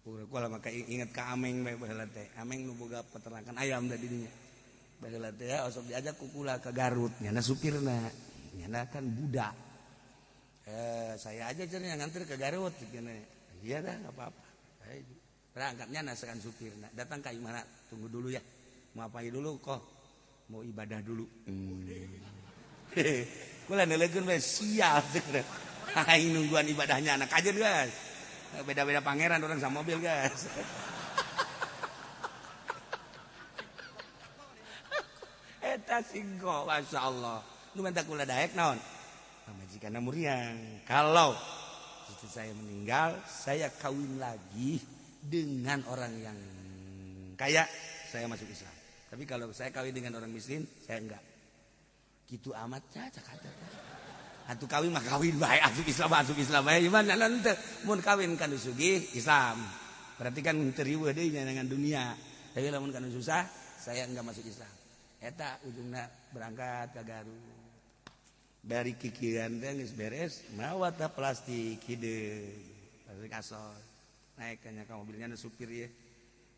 Kula maka inget ka Ameng bae baheula teh. Ameng nu boga peternakan ayam teh di dinya. Baheula teh osok diajak ku kula ka Garut, nyana supirna. Nyana kan budak. Saya aja cenah nganter ke Garut cenah. Iya dah enggak apa-apa. Berangkatnya nasekan supirna. Datang ka imana? Tunggu dulu ya. Mau apain dulu kok? Mau ibadah dulu. Kula neuleukeun we sial cenah. Aing nungguan ibadahnya anak aja guys. Beda-beda pangeran orang sama mobil guys. Eta singko Masya Allah. Nu minta kula daek naon? Pamajikanna muriang. Kalau istri saya meninggal, saya kawin lagi dengan orang yang kaya, saya masuk Islam. Tapi kalau saya kawin dengan orang miskin, saya enggak. Gitu amat caca kata. Atuh kawin mah kawin bae, asup Islam bae. Gimana nanti mun kawin kan sugih Islam. Berarti kan teu riweuh deui dengan dunia. Tapi lamun kan susah, saya enggak masuk Islam. Eta ujungna berangkat ka Garut. Dari kikiran teh geus beres, mawa tah plastik hideung. Plastik asor. Naik ka mobilnya ada supir ya.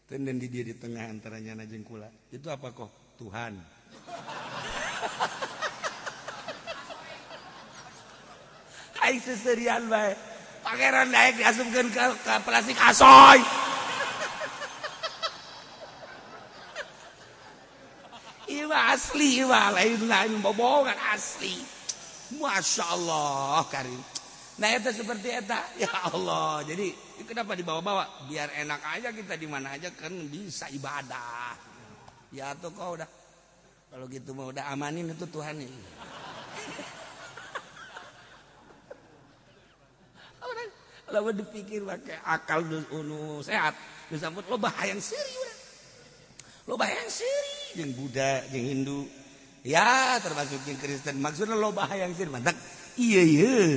Tenden di dia di tengah antara nyana jeung kula. Itu apa kok? Tuhan. Aing seserian bae. Pangeran daek diasupkeun ka plastik asoy. Ieu mah asli, ieu mah lain-lain bobohongan asli. Masya Allah karim. Nah eta seperti eta, ya Allah. Jadi kenapa dibawa-bawa? Biar enak aja kita di mana aja kan bisa ibadah. Ya tuh kau udah. Kalau gitu mah udah amanin itu Tuhan ini. Lalu dipikir pakai akal unu sehat, disambut lo bahayang siri udah. Lo bahayang siri jeung Buddha, jeung Hindu. Ya, termasuk jeung Kristen. Maksudnya lo bahayang siri mantak. Iya iya.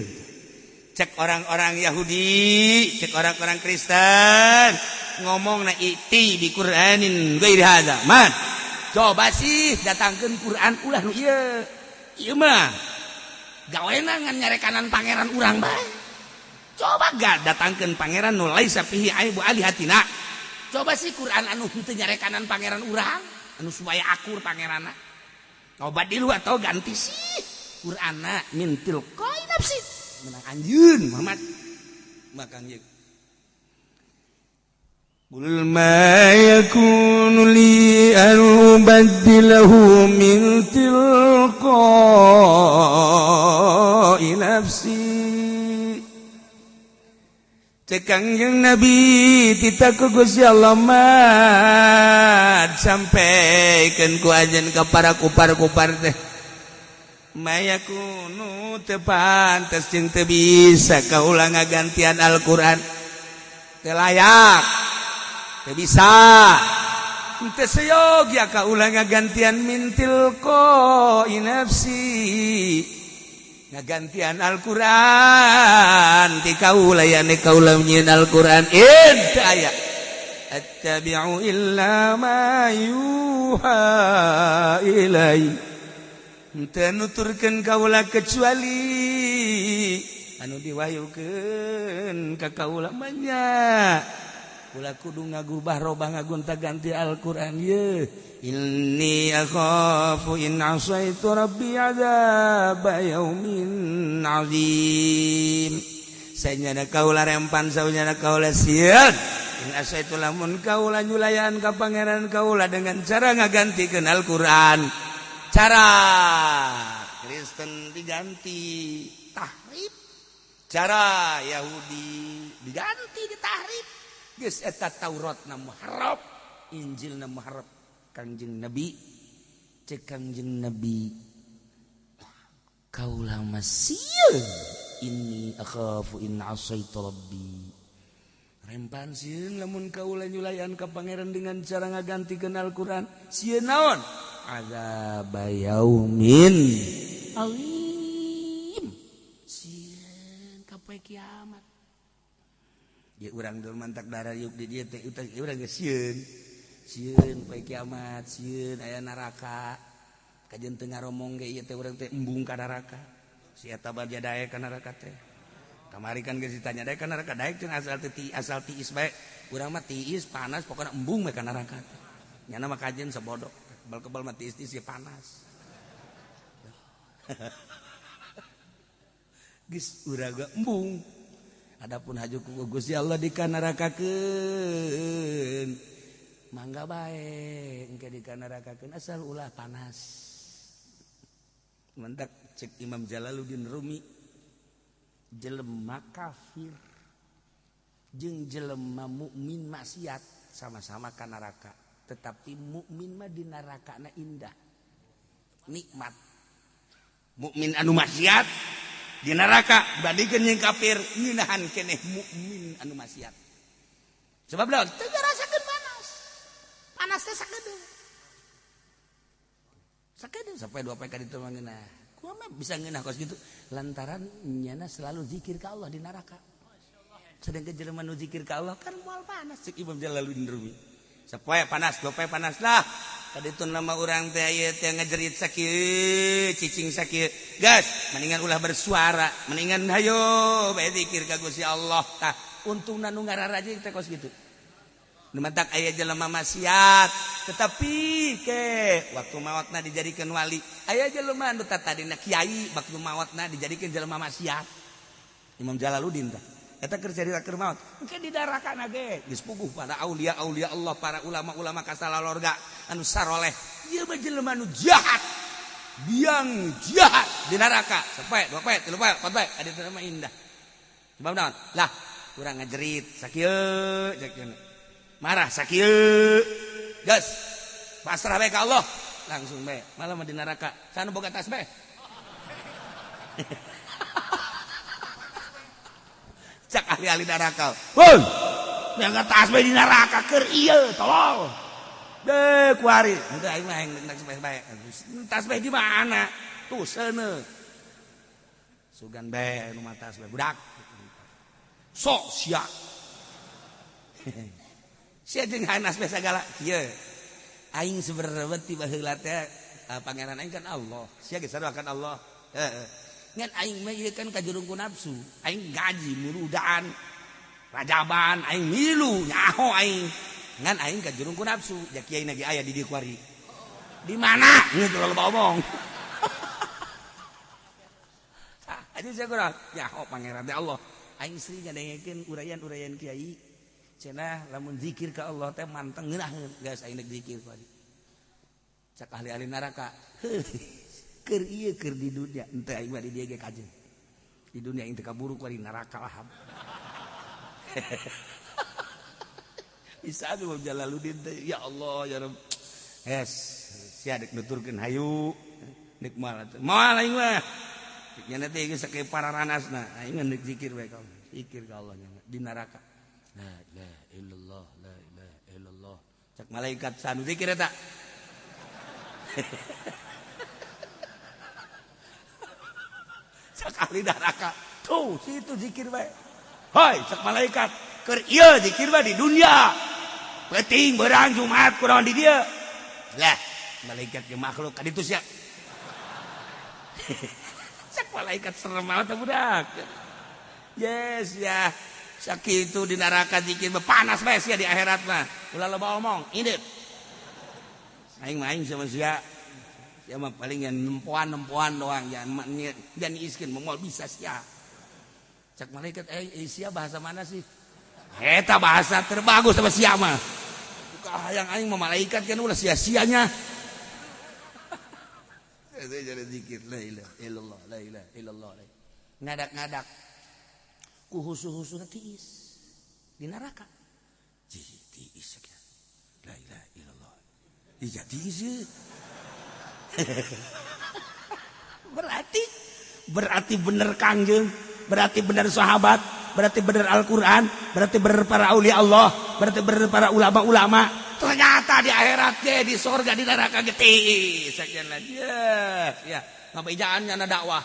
Cek orang-orang Yahudi, cek orang-orang Kristen ngomong na iti bi Qur'anin ghairi hadza. Man, coba sih datangkeun Quran ulah nu ieu. Ieu mah gawena ngan nyarekanan pangeran urang bae. Coba gak datangkan pangeran nu laisa fihi aibu alihatina. Coba sih Quran anu henteu nyarekanan pangeran urang, anu supaya akur pangeranna. Coba dilu atau ganti sih Qur'anna min tilqai nafsi. Menang anjeun Muhammad. Makang yeuk. Qul ma yakunu li an ubaddilahu min tilqai nafsi. Cek Kangjeng Nabi titah ku Gusti Allah mat sampaikan ku ajen ka para kupar-kupar teh mayakunu teu pantes jeung teu bisa kaula ngagantian Al-Qur'an teu layak teu bisa teu seyogia kaula ngagantian min tilqai nafsi ngagantian Al-Qur'an ti kaula ya ne kaula nyieun Al-Qur'an teu aya attabi'u illa ma yuha ilai teu nuturkeun kaula kecuali anu diwahyukeun ka kaula mah nya kula kudu ngagubah robah ngagonta ganti Al-Qur'an ye inni akhafu in asaitu rabbi adzab yaumin azim. Sanyana kaula rempan saunyana kaula sieun in asaitu lamun kaula nyulayan ka pangeran kaula dengan cara ngagantikeun Al-Qur'an. Cara Kristen diganti tahrif, cara Yahudi diganti ditahrif, Geus eta Taurat na muharraf, Injil na muharraf. Kangjeng Nabi cek Kangjeng Nabi kaula masieun inni akhafu in asaitu rabbi. Rempan sieun lamun kaula nyulayan ka pangeran dengan cara ngagantikeun Al-Qur'an. Sieun naon? Azab yaumin azim. Sieun ka poe kiamat. Ya urang dul mantak darah yuk di dieu teh urang geus sieun. Sieun poe kiamat, sieun aya neraka. Kajeun teu ngaromong ge ieu teh urang teh embung ka neraka. Si eta baja daek ka neraka teh. Kamari kan geus ditanya daek ka neraka, daek cenah asal teu asal tiis bae. Urang mah tiis panas pokona embung we ka neraka teh. Nyana mah kajeun sabodo. Kebal-kebal mah tiis-tiis ge panas. Geus urang ge embung. Adapun haju ku Gusti Allah dikanarakakeun. Mangga bae engke dikanarakakeun asal ulah panas. Mentak cek Imam Jalaluddin Rumi jelema kafir jeung jelema mukmin maksiat sama-sama ka neraka, tetapi mukmin mah di nerakana indah nikmat. Mukmin anu maksiat di neraka bandingkeun jeung kafir ngeunahan keneh mukmin anu maksiat. Sebab naon? Teu ngarasakeun panas. Panas teh sakedeung. Sakedeung sampai dua poe ka ditu mah ngeunah. Kumaha bisa ngeunah kos kitu? Lantaran nyana selalu zikir ka Allah di neraka. Sedangkan jelema nu zikir ka Allah kan moal panas cek Imam Jalaluddin Rumi. Sapoe panas, dua poe panas lah. Kaditu nama urang teh ieu teh ngajerit sakieu, cicing sakieu. Gas, mendingan ulah bersuara, mendingan hayo bae zikir ka Gusti Allah. Tah, untungna nu ngararaje teh kos kitu. Nu matak aya jelema maksiat, tetapi ke waktu maotna dijadikeun wali. Aya jelema nu tadina kiai, waktu maotna dijadikeun jelema maksiat. Imam Jalaluddin tah. Eta keur carita keur maot. Engke didarakana ge geus puguh para aulia-aulia Allah, para ulama-ulama kasalalorga anu saroleh. Ieu mah jelema nu jahat. Biang jahat di neraka. Sapoe, dua poe, tilu poe, empat poe, adi teh mah indah. Sebab naon? Lah, urang ngajerit sakieu cek. Marah sakieu. Geus. Pasrah bae ka Allah. Langsung bae. Malah mah di neraka. Sanu boga tas bae. Cak ahli-ahli neraka. Woi, yang tas bae di neraka keur ieu tolol. Deh kuari. Henteu aing mah hayang tas bae. Tas bae di mana? Tuh seuneu. Sugan bae nu mah tas bae budak. Sok sia. Sia jeung hanas bae sagala. Kieu. Aing sebenarnya ti baheula teh pangeran aing kan Allah. Sia geus sarua kan Allah. Heeh. Ngan aing mah ieu kan kajurung ku nafsu. Aing gaji murudaan. Rajaban aing milu nyaho aing. Ngan aing kajurung ku nafsu. Ja kiai na ge aya di dieu kuari. Di mana? Geus loba omong. Tah, aja sia kurang nyaho pangeran teh Allah. Aing sering ngadengekeun uraian-uraian kiai. Cenah lamun zikir ka Allah teh manteng ngeunaheun. Geus aing deuk zikir kuari. Cak ahli-ahli neraka. Keur ieu keur di dunia henteu aing mah di dieu ge kajeun. Di dunia aing teu kaburu ku di neraka lah. Bisa atuh Jalaluddin teh ya Allah ya Rabb. Hes sia deuk nuturkeun hayu deuk moal atuh. Moal aing mah. Nya teh geus sakieu pararanasna aing mah deuk zikir bae ka Allah. Zikir ka Allah nya di neraka. La ilaha illallah la ilaha illallah. Cak malaikat sanu zikir eta. Cak ahli neraka tuh situ zikir bae. Hoi cak malaikat keur ieu zikir bae di dunia. Penting berang Jumat kurang di dieu. Lah malaikat ge makhluk ka ditu sia. Cak malaikat serem banget budak. Yes ya. Sakitu di neraka zikir mah panas bae sia di akhirat mah. Ulah loba omong, indit. Aing mah aing sama sia. Ya mah paling yang nempoan-nempoan doang, jangan iskin moal bisa sia. Cak malaikat sia bahasa mana sih? Eta bahasa terbagus sama sia mah. Buka hayang aing mah malaikat kan ulah sia-sianya. Saya jadi zikir la ilaha illallah la ilaha illallah. Ngadak-ngadak ku husu-husu tiis di neraka. Tiis la ilaha illallah. Iya tiis. Berarti bener Kangjeng, berarti bener sahabat, berarti bener Al-Qur'an, berarti bener para aulia Allah, berarti bener para ulama-ulama. Ternyata di akhirat ge, di surga, di neraka ge tiis. Sekian lagi. Ya, ngabejaannya na dakwah.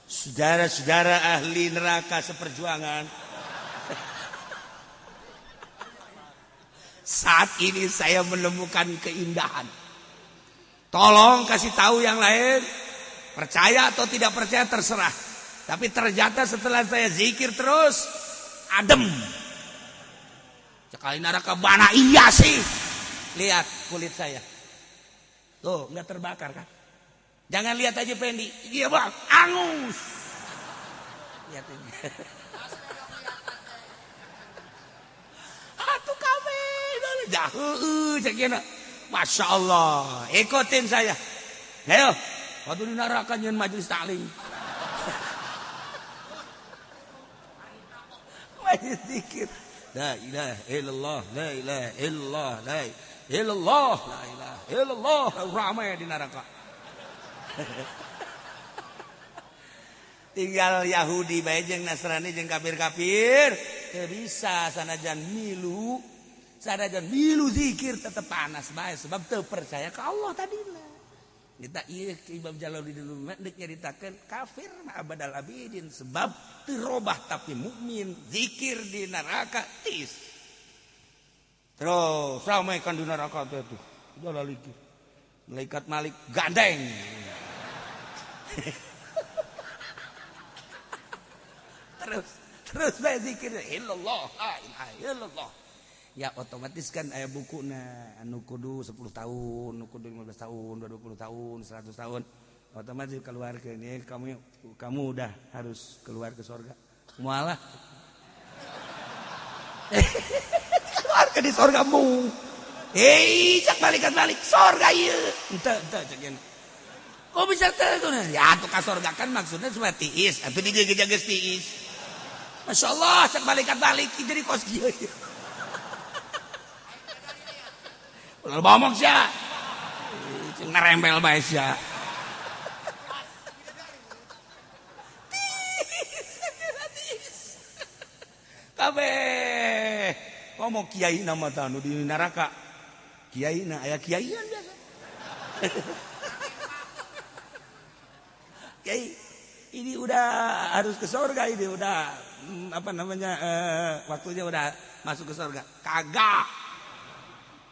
Saudara-saudara ahli neraka seperjuangan. Saat ini saya menemukan keindahan. Tolong kasih tahu yang lain. Percaya atau tidak percaya terserah. Tapi ternyata setelah saya zikir terus, adem. Sekali neraka bana iya sih. Lihat kulit saya. Tuh, nggak terbakar kan? Jangan lihat aja Pendi. Iya bang, angus. Lihat ini. Atuh kabeh jauh cekina. Masya Allah, ikutin saya. Ayo, waktu di neraka nyeun majelis taklim. Majelis zikir. La ilaha illallah, la ilaha illallah, la ilaha illallah, la ilaha illallah. Ramai di neraka. Tinggal Yahudi bae jeung Nasrani jeung kafir-kafir teu bisa sanajan milu zikir tetep panas bae sebab teu percaya ka Allah tadina. Kita ieu Imam Jalaluddin Rumi deuk nyaritakeun kafir mah abadal abidin sebab teu robah tapi mukmin zikir di neraka tis. Terus ramai kan di neraka teh tuh. Jalaluddin malaikat Malik gandeng. Terus bae zikir illallah la ilaha illallah. Ya otomatis kan aya bukuna anu kudu 10 tahun, anu kudu 15 tahun, 20 tahun, 100 tahun. Otomatis keluarkeun ya, kamu udah harus keluar ke surga. Mualah. Keluar ke di surga mu. Hei, cak malaikat Malik surga ieu. Henteu henteu cek ieu. Kok bisa teu? Ya atuh ka surga kan maksudnya supaya tiis, atuh di dieu geus tiis. Masya Allah, cak malaikat Malik jadi kos kieu. Ulah ngomong sia. Ngerembel bae sia. Kabeh ngomong kiai nama tanu di neraka. Kiai na aya kiaian biasa. Kiai ini udah harus ke surga ini udah apa namanya waktunya udah masuk ke surga. Kagak.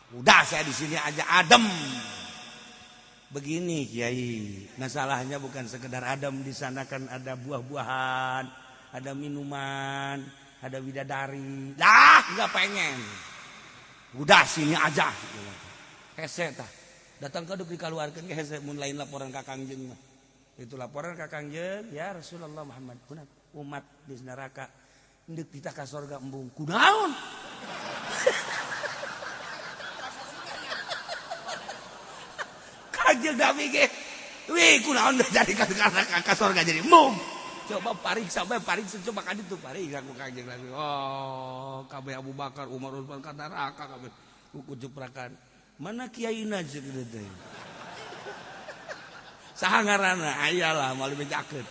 Udah saya di sini aja adem. Begini kiai, masalahnya bukan sekedar adem, di sana kan ada buah-buahan, ada minuman, ada bidadari. Lah, nggak pengen. Udah sini aja. Hese tah. Datang ke duk dikaluarkeun ge hese mun lain laporan ka Kangjeng mah. Itu laporan ka Kangjeng, ya Rasulullah Muhammad, kunat umat di neraka deuk ditah ka surga embung. Kunaon? Kangjeng Nabi ge, wih kunaon jadi ka surga jadi embung. Coba pariksa bae pariksa coba ka ditu pariksa ku Kangjeng Nabi. Oh, kabeh Abu Bakar, Umar, Utsman ka neraka kabeh. Ku jeprakan. Mana kiaina jeung teh? Saha ngaranna? Aya lah moal dibejakeun.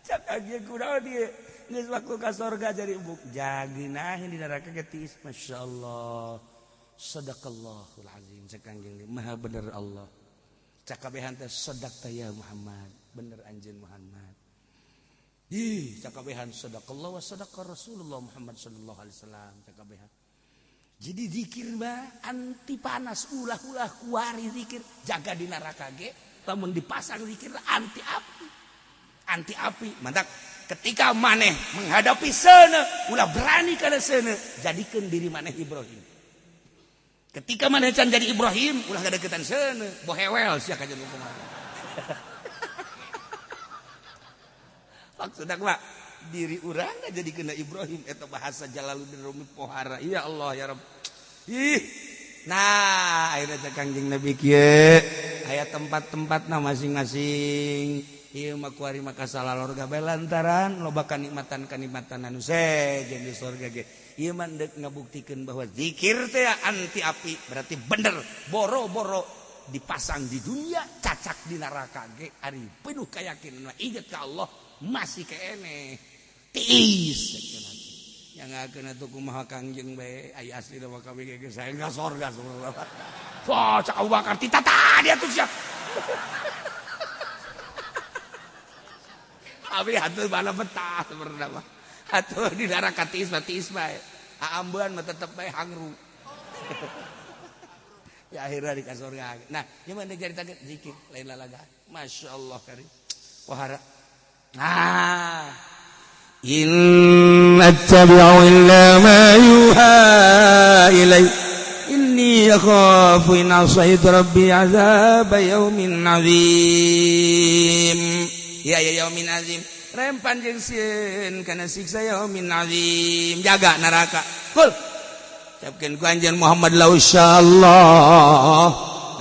Cak Kangjeng kunaon ieu? Geus waktu ka surga jadi embung. Jaginahin di neraka ge tiis. Masyaallah. Sadaqallahul azim. Cak Kangjeng maha bener Allah. Cak kabehan teh sadaqta ya Muhammad. Bener anjeun Muhammad. Ih, cak kabehan sadaqallah wa sadaqa Rasulullah Muhammad sallallahu alaihi wasallam. Cak kabehan. Jadi zikir mah anti panas, ulah-ulah kuari zikir, jaga di neraka ge, lamun dipasang zikir anti api. Anti api, mantap. Ketika maneh menghadapi seuneu, ulah berani kana seuneu, jadikeun diri maneh Ibrahim. Ketika maneh can jadi Ibrahim, ulah ngadeukeutan seuneu, bohewel sia ka jeung kumaha. Maksudna mah diri urang jadi kena Ibrahim eta bahasa Jalaluddin Rumi pohara. Ya Allah ya Rabb. Ih. Nah, akhirnya cek Kangjeng Nabi kieu. aya tempat-tempatna masing-masing. Ieu mah kuari mah kasalalorga bae lantaran loba kanikmatan-kanikmatan anu sejen di surga ge. Ieu mah deuk ngabuktikeun bahwa zikir teh anti api, berarti bener boro-boro dipasang di dunia cacak di neraka ge ari penuh keyakinan inget ka Allah masih keneh tiis yang ngakeun atuh kumaha Kangjeng bae aya asli mah kami ge saya enggak surga sebenarnya. Wah, cak Abu Bakar titata dia tuh siap. Abi atuh bala betah sebenarnya mah. Atuh di neraka tiis mah tiis bae. Aambean mah tetep bae hangru. Ya akhirnya di kasurga. Nah, ieu mah dicaritakeun zikir lain lalaga. Masya Allah karim. Wahara. Nah, in attabi'u illa ma yuha ilai inni akhafu in asaitu rabbi azab yaumin azim. Ya ya yaumin azim. Rempan jeung sieun kana siksa yaumin azim. Jaga neraka. Kul. Ucapkeun ku anjeun Muhammad lau insyaallah.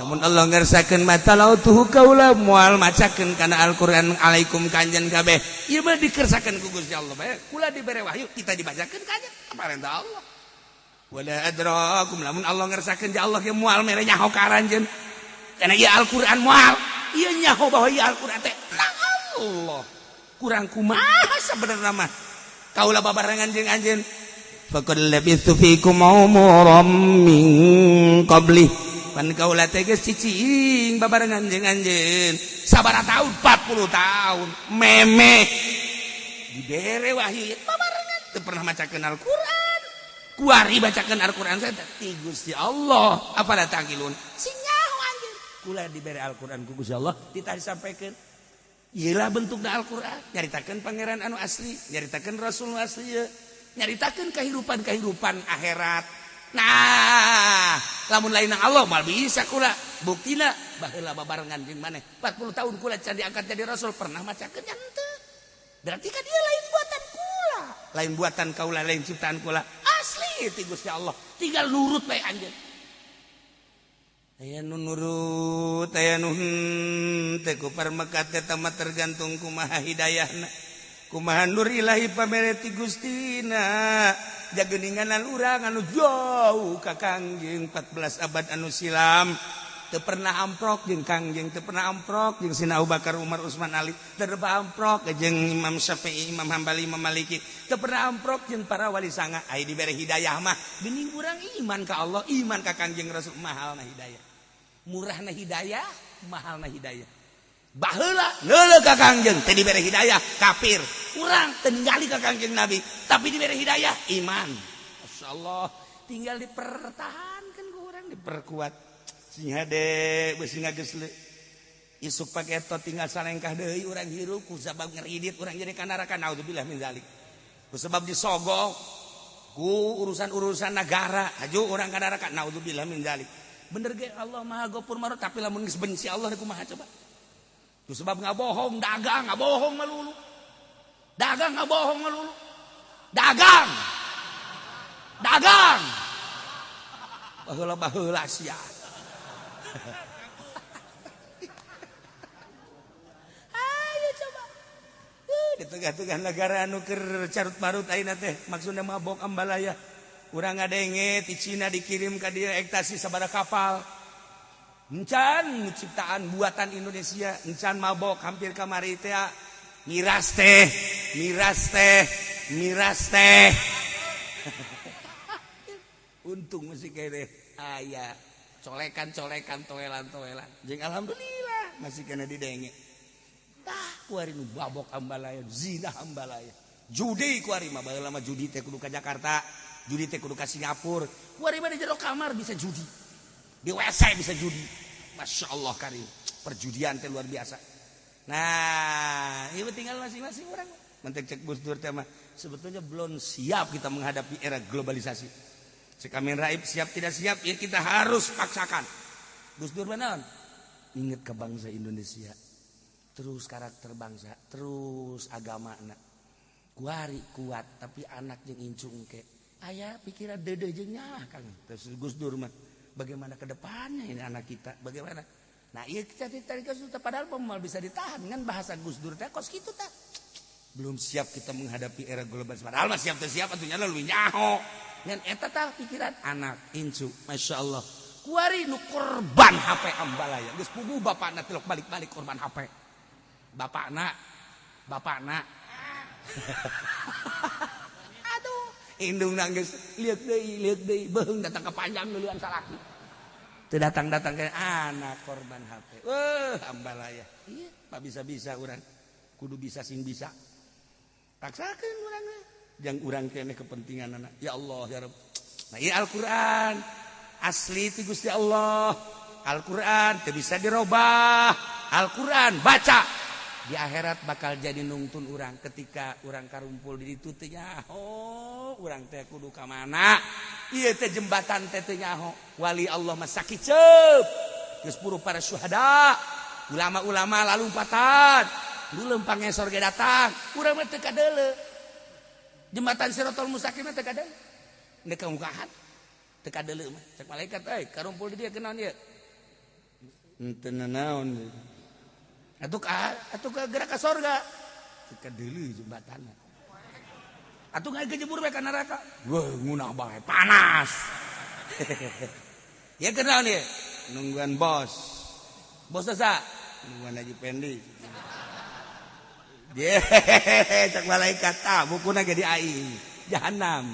Namun Allah ngersakeun mata lautuhu kaula moal macakeun kana Al-Qur'an alaikum ka anjeun kabeh. Ieu mah dikersakeun ku Gusti Allah bae. Kula dibere wahyu kita dibacakeun ka anjeun parentah Allah. Wala adrakum lamun Allah ngersakeun ja Allah ge moal mere nyaho ka aranjeun. Kana ieu Al-Qur'an moal. Ieu nyaho bahwa ieu Al-Qur'an teh Allah. Kurang kumaha sabenerna mah. Kaula babarengan jeung anjeun. Faqad labithu fikum umuran min qabli. Pan kaula teh geus cicing babarengan jeung anjeun. Sabaraha tahun? 40 tahun. Memeh dibere wahyu babarengan teu pernah macakeun Al-Qur'an. Kuari bacakeun Al-Qur'an teh ti Gusti Allah. Afala taqilun? Sing nyaho anjeun. Kula dibere Al-Qur'an ku Gusti Allah ditah disampaikeun. Iyalah bentukna Al-Qur'an, nyaritakeun pangeran anu asli, nyaritakeun rasul nu asli, nyaritakeun kehidupan-kehidupan akhirat. Nah, lamun lain Allah mal bisa kula. Buktina baheula babarengan jeung maneh. 40 tahun kula can diangkat jadi rasul pernah macakeun nya henteu. Berarti kan dia lain buatan kula, lain buatan kaula, lain ciptaan kula. Asli ti Gusti Allah. Tinggal nurut bae anjeun. Aya nu nurut, aya nu henteu ku parmekat eta mah tergantung kumaha hidayahna. Kumaha nur ilahi pamere ti Gustina. Jageningan urang anu jauh ka Kangjeng 14 abad anu silam. Teu pernah amprok jeung Kangjeng, teu pernah amprok jeung Sina Abu Bakar, Umar, Utsman, Ali, teu pernah amprok jeung Imam Syafi'i, Imam Hambali, Imam Maliki, teu pernah amprok jeung para wali sanga. Aya dibere hidayah mah geuning urang iman ka Allah, iman ka Kangjeng Rasul, mahalna hidayah. Murahna hidayah, mahalna hidayah. Baheula neuleuh ka Kangjeng teu dibere hidayah, kafir. Urang teu ningali ka Kangjeng Nabi, tapi dibere hidayah iman. Masyaallah, tinggal dipertahankan ku urang, diperkuat. Sing hade beusi ngagesle. Isuk paketo tinggal salengkah deui urang hirup ku sabab ngeridit urang jadi ka neraka, naudzubillah min zalik. Ku sebab disogok ku urusan-urusan negara, haju urang ka neraka, naudzubillah min zalik. Bener ge Allah Maha Ghafur Marhum, tapi lamun geus benci Allah kumaha coba? Ku sebab ngabohong, dagang ngabohong melulu. Dagang ngabohong melulu. Dagang. Dagang. Baheula-baheula sia. Ayo coba. Di tengah-tengah negara anu keur carut marut ayeuna teh maksudna mabok ambalaya. Urang ngadenge ti Cina dikirim ka dieu ekstasi sabaraha kapal. Encan ciptaan buatan Indonesia, encan mabok hampir kamari teh miras teh, miras teh, miras teh. Untung masih kene aya colekan-colekan toelan-toelan. Jeung alhamdulillah masih kena didenge. Tah kuari nu babok ambalaya, zina ambalaya. Judi kuari mah baheula mah judi teh kudu ka Jakarta, judi teh kudu ka Singapura. Kuari mah di jero kamar bisa judi. Di WC bisa judi. Masya Allah karim. Perjudian teh luar biasa. Nah, ieu tinggal masing-masing orang. Mentek cek Gus Dur teh mah sebetulnya belum siap kita menghadapi era globalisasi. Cek Amin Raib siap tidak siap ya kita harus paksakan. Gus Dur mana? Ingat ke bangsa Indonesia. Terus karakter bangsa, terus agama anak. Kuari kuat tapi anak jeung incu engke. Aya pikiran deudeuh jeung nyaah Kang. Terus Gus Dur mah bagaimana ke depannya ini anak kita? Bagaimana? Nah ieu cari sudah padahal moal bisa ditahan ngan bahasa Gus Dur teh kos kitu tah. Belum siap kita menghadapi era global. Padahal mah siap teh siap atuh nya leuwih nyaho. Ngan eta tah pikiran anak incu masyaallah. Kuari nu korban HP ambalaya. Geus puguh bapakna tilok balik-balik korban HP. Bapakna bapakna. Aduh, indung nangis lieur deui beuheung datang ke panjang duluan salaki. Teu datang-datang ke anak korban HP. Wah, ambalaya. Iya, pak bisa-bisa urang. Kudu bisa sing bisa. Paksakeun urang mah. Jang urang keneh kepentingan anak. Ya Allah ya Rabb. Nah, ieu Al-Qur'an. Asli ti Gusti Allah. Al-Qur'an teu bisa dirobah. Al-Qur'an baca. Di akhirat bakal jadi nungtun urang ketika urang karumpul di ditu teh nyaho urang teh kudu ka mana ieu teh jembatan teh teu nyaho wali Allah mah sakiceup geus puru para syuhada ulama-ulama lalumpatan dulem pangesor ge datang urang mah teu kadeuleu jembatan Siratal Mustaqim mah teu kadeuleu neuk ka mukahan teu kadeuleu mah cek malaikat euy karumpul di dieu kunaon ieu henteu nanaon atuh ka gerak ka sorga teu kadeuleu jembatanna atuh ngai kejebur bae ka neraka wah ngunah bae panas ya kenal nih nungguan bos bos sa nungguan Haji Pendi dia cek malaikat ah bukuna ge di aing jahanam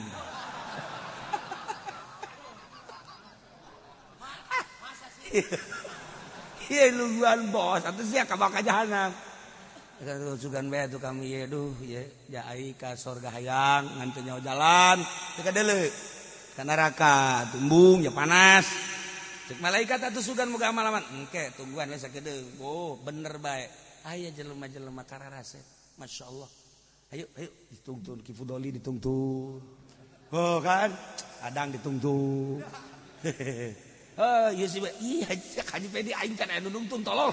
iya nungguan bos atuh sia ka bakal jahanam sugan bae atuh kami ye duh ye jai ka sorga hayang ngan teu nyaho jalan teu kadeuleu ka neraka tumbung ya panas cek malaikat atuh sugan moga amalaman engke tungguan we sakedeung oh bener bae aya jelema-jelema kararaset masyaallah ayo ayo ditungtun Ki Fudoli ditungtun oh kan adang ditungtun oh ieu sih ih Haji Pedi aing kan aya nu nungtun tolol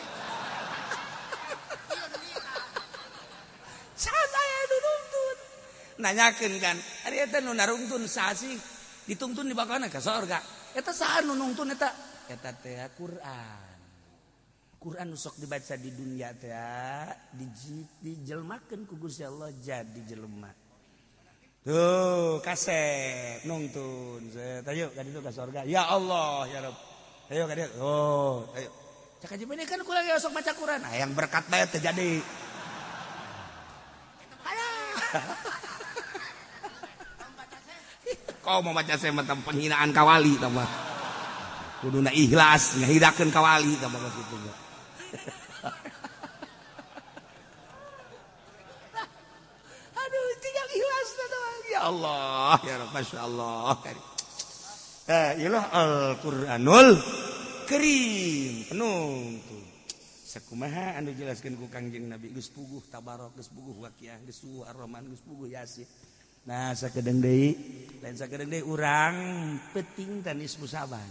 saya nu nungtun nanyakeun kan ari eta nu narungtun saha sih ditungtun di bakana ka sorga eta saha nu nungtun eta eta teh Quran Quran nu sok dibaca di dunia teh dijelmakeun ku Gusti Allah jadi jelema tuh kasep nungtun set ayo ka ditu ka sorga ya Allah ya Rabb ayo ka ditu oh ayo cak Haji Pedi kan kula sok maca Quran nah yang berkat bae teh jadi kau mau baca saya tentang penghinaan kawali tambah kuduna ikhlas ngahidakeun kawali tambah kitu aduh tinggal ikhlas ya Allah ya Rabb masyaallah ilah Al-Qur'anul Karim penuh tuh sakumaha anu jelaskeun ku Kangjeng Nabi geus puguh tabarok geus puguh waqiah geus puguh Ar-Rahman geus puguh Yasin. Nah sakedeung deui lain sakedeung deui urang peuting teh nisfu Saban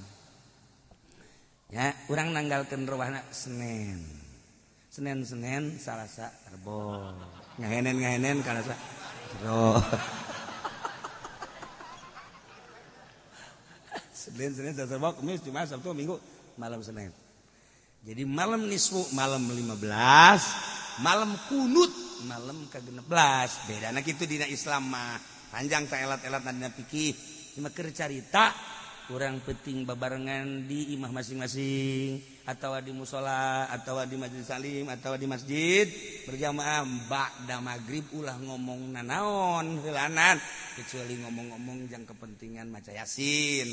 ya urang nanggalkeun rewahna Senin Senin Senin Salasa Rebo ngahenen-ngahenen Kalasa Rebo Senin Senin Selasa Rebo Kamis Jumat Sabtu Minggu malam Senin. Jadi malam nisfu malam 15, malam kunut malam ke-16. Bedana kitu dina Islam mah. Panjang ta elat-elat dina fikih. Cuma keur carita urang penting babarengan di imah masing-masing atawa di musala atawa di majelis salim atawa di masjid berjamaah ba'da magrib ulah ngomong nanaon heulanan kecuali ngomong-ngomong jang kepentingan maca Yasin.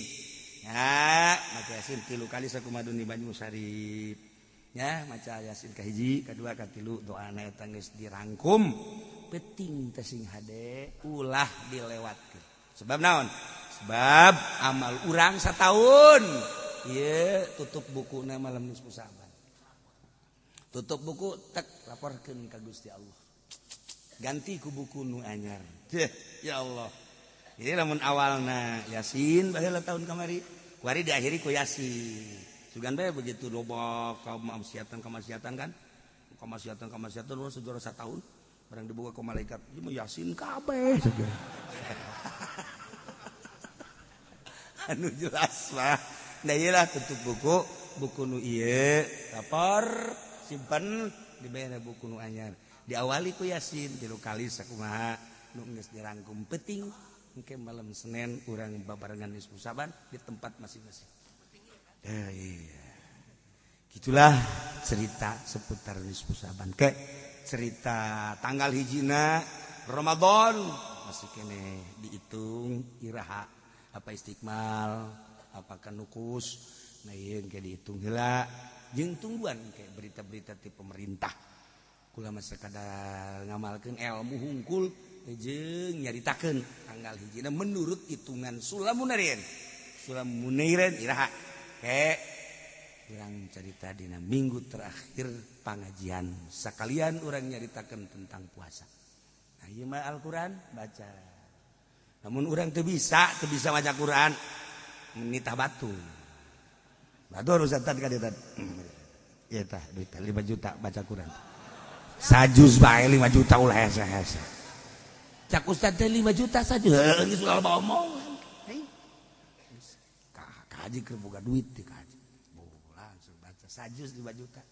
Ya, maca Yasin 3 kali sakumadun di Banyu Sarip. Ya, maca Yasin kahiji, kadua, katilu doana eta geus dirangkum. Penting teh sing hade ulah dilewatkeun. Sebab naon? Sebab amal urang sataun. Ieu tutup bukuna malam nisfu Sa'ban. Tutup buku tek laporkeun ka Gusti Allah. Ganti ku buku nu anyar. Ya Allah. Jadi lamun awalna Yasin baheula tahun kamari, kuari diakhiri ku Yasin. Sugan bae begitu loba kamaksiatan-kamaksiatan kan? Kamaksiatan-kamaksiatan urang sejarah satahun barang dibuka ku malaikat, ieu mah Yasin kabeh. Anu jelas mah. Nah ieu lah tutup buku Buku nu ieu lapor simpen dibere buku nu anyar. Diawali ku Yasin 3 kali sakumaha nu geus dirangkum penting engke malam Senin urang babarengan nisfu Saban di tempat masing-masing. Iya. Gitulah cerita seputar nisfu Saban. Ke cerita tanggal hijina Ramadan masih kene dihitung iraha apa istiqmal apakah nukus nah ieu engke dihitung heula jeung tungguan engke berita-berita ti pemerintah. Kula mah sakadar ngamalkeun ilmu hungkul jeung nyaritakeun tanggal hijina menurut hitungan Sulamunairin. Sulamunairin iraha ke urang carita dina minggu terakhir pangajian sakalian urang nyaritakeun tentang puasa. Nah ieu mah Al-Qur'an baca. Namun urang teu bisa maca Qur'an menitah batu. Batur ustaz ka dieu tah. Ieu tah duit 5 juta baca Qur'an. Sajuz bae 5 juta ulah hese-hese. Cak ustaz teh 5 juta saja. Heuh geus ulah loba omongan. Ka haji keur boga duit teh ka haji. Langsung baca sajuz 5 juta.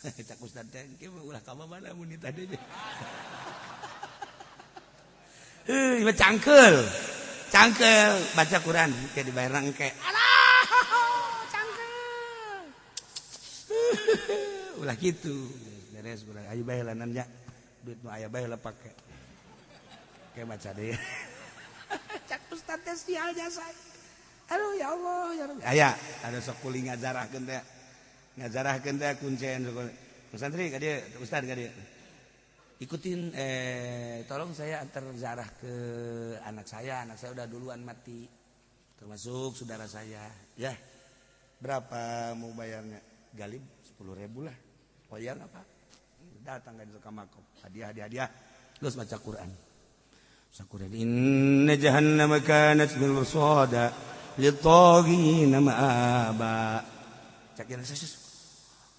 Cak ustaz teh engke ulah ka mana mun nitah deui. Heuh, ieu cangkeul. Cangkeul baca Quran engke dibayar engke. Alah, cangkeul. Ulah kitu. Beres urang ayo bae lah nanya. Duit nu aya bae lah pake. Kayak baca deh. Cak ustaz teh sial jasa. Aduh ya Allah ya Rabbi. Aya ada sok kuli ngajarahkeun teh. Ngajarahkeun teh kuncen sok. Santri ka dieu, ustaz ka dieu. Ikutin tolong saya antar zarah ke anak saya udah duluan mati. Termasuk saudara saya. Ya. Berapa mau bayarnya? Galib 10.000 lah. Bayar apa? Datang ka ka makom. Hadiah hadiah. Terus baca Quran. Baca Quran. Inna jahannama kanat mirsada litaghina ma'aba. Cak saya,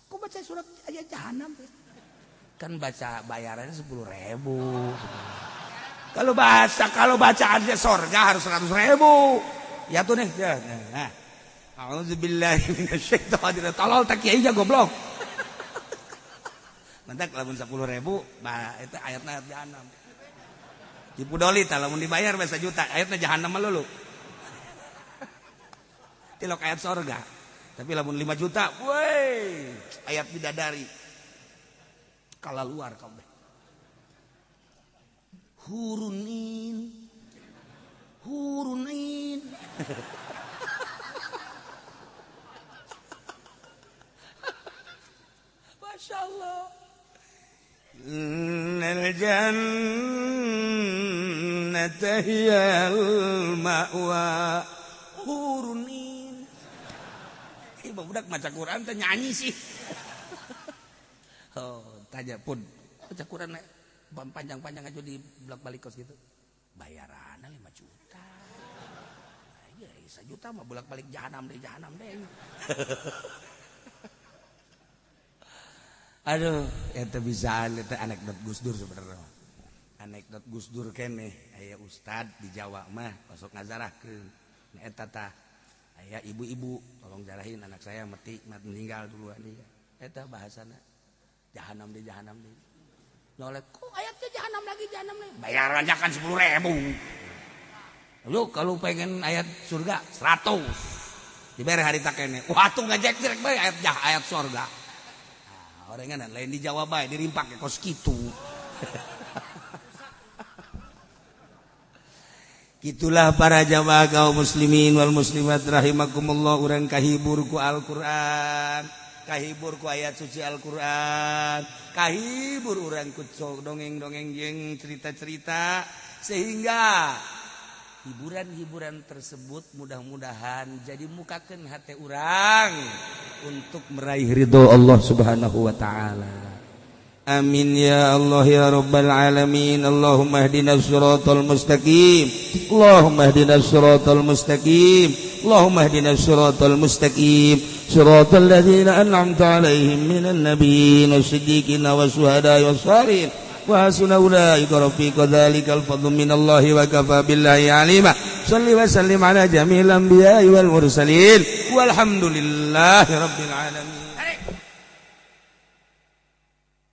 kok baca surat ayat jahanam? Kan baca bayarannya 10.000. Kalau bacaannya sorga harus 100.000. Ya tuh nih. Ya. Nah. A'udzubillahi minasyaitonir rajim. Tolol tak kiai goblok. Mantak lamun 10.000, bah itu ayatna ayat jahanam. Dipudoli tah lamun dibayar bae 1 juta, ayatna jahanam melulu. Tilok ayat sorga. Tapi lamun 5 juta, woi, ayat bidadari. Kala luar kabeh. Hurunin. Hurunin. Masya Allah. Innal jannata hiyal ma'wa. Hurunin. Ibu budak maca Quran teh nyanyi sih. Oh, tanya pun baca Quran panjang-panjang aja di bolak-balik kos gitu. Bayarannya 5 juta. Nah, iya, 1 juta mah bolak-balik jahanam deh, jahanam deh. Aduh, eta bisa eta anekdot Gus Dur sebenarnya. Anekdot Gus Dur keneh aya ustad di Jawa mah osok ngazarahkeun. Nah eta tah aya ibu-ibu tolong jarahin anak saya mati meninggal duluan ieu. Eta bahasana jahanam deh jahanam deh. Nyolek kok ayatnya jahanam lagi jahanam lagi. Bayarannya kan 10.000. Lu kalau pengen ayat surga 100. Dibere harita keneh. Wah tuh ngajek-jek bae ayat ayat surga. Orengan lain di Jawa bae dirimpak ke kos kitu. Gitulah para jamaah kaum muslimin wal muslimat rahimakumullah, urang kahibur ku Al-Qur'an, kahibur ku ayat suci Al-Qur'an, kahibur urang ku dongeng-dongeng jeung cerita-cerita sehingga hiburan-hiburan tersebut mudah-mudahan jadi mukakeun hate urang untuk meraih ridho Allah Subhanahu wa taala. Amin ya Allah ya Rabbal alamin. Allahumma ihdinas siratal mustaqim. Allahumma ihdinas siratal mustaqim. Allahumma ihdinas siratal mustaqim. Siratal ladzina an'amta 'alaihim minan nabiyyin wash-shiddiqin wasyuhada'i wash-shalihin. Wa hasuna ulaika rafiqa. Dzalikal fadlu minallahi wa kafa billahi alima. Shalli wa sallim ala jami'il anbiya'i wal mursalin, walhamdulillahi rabbil alamin.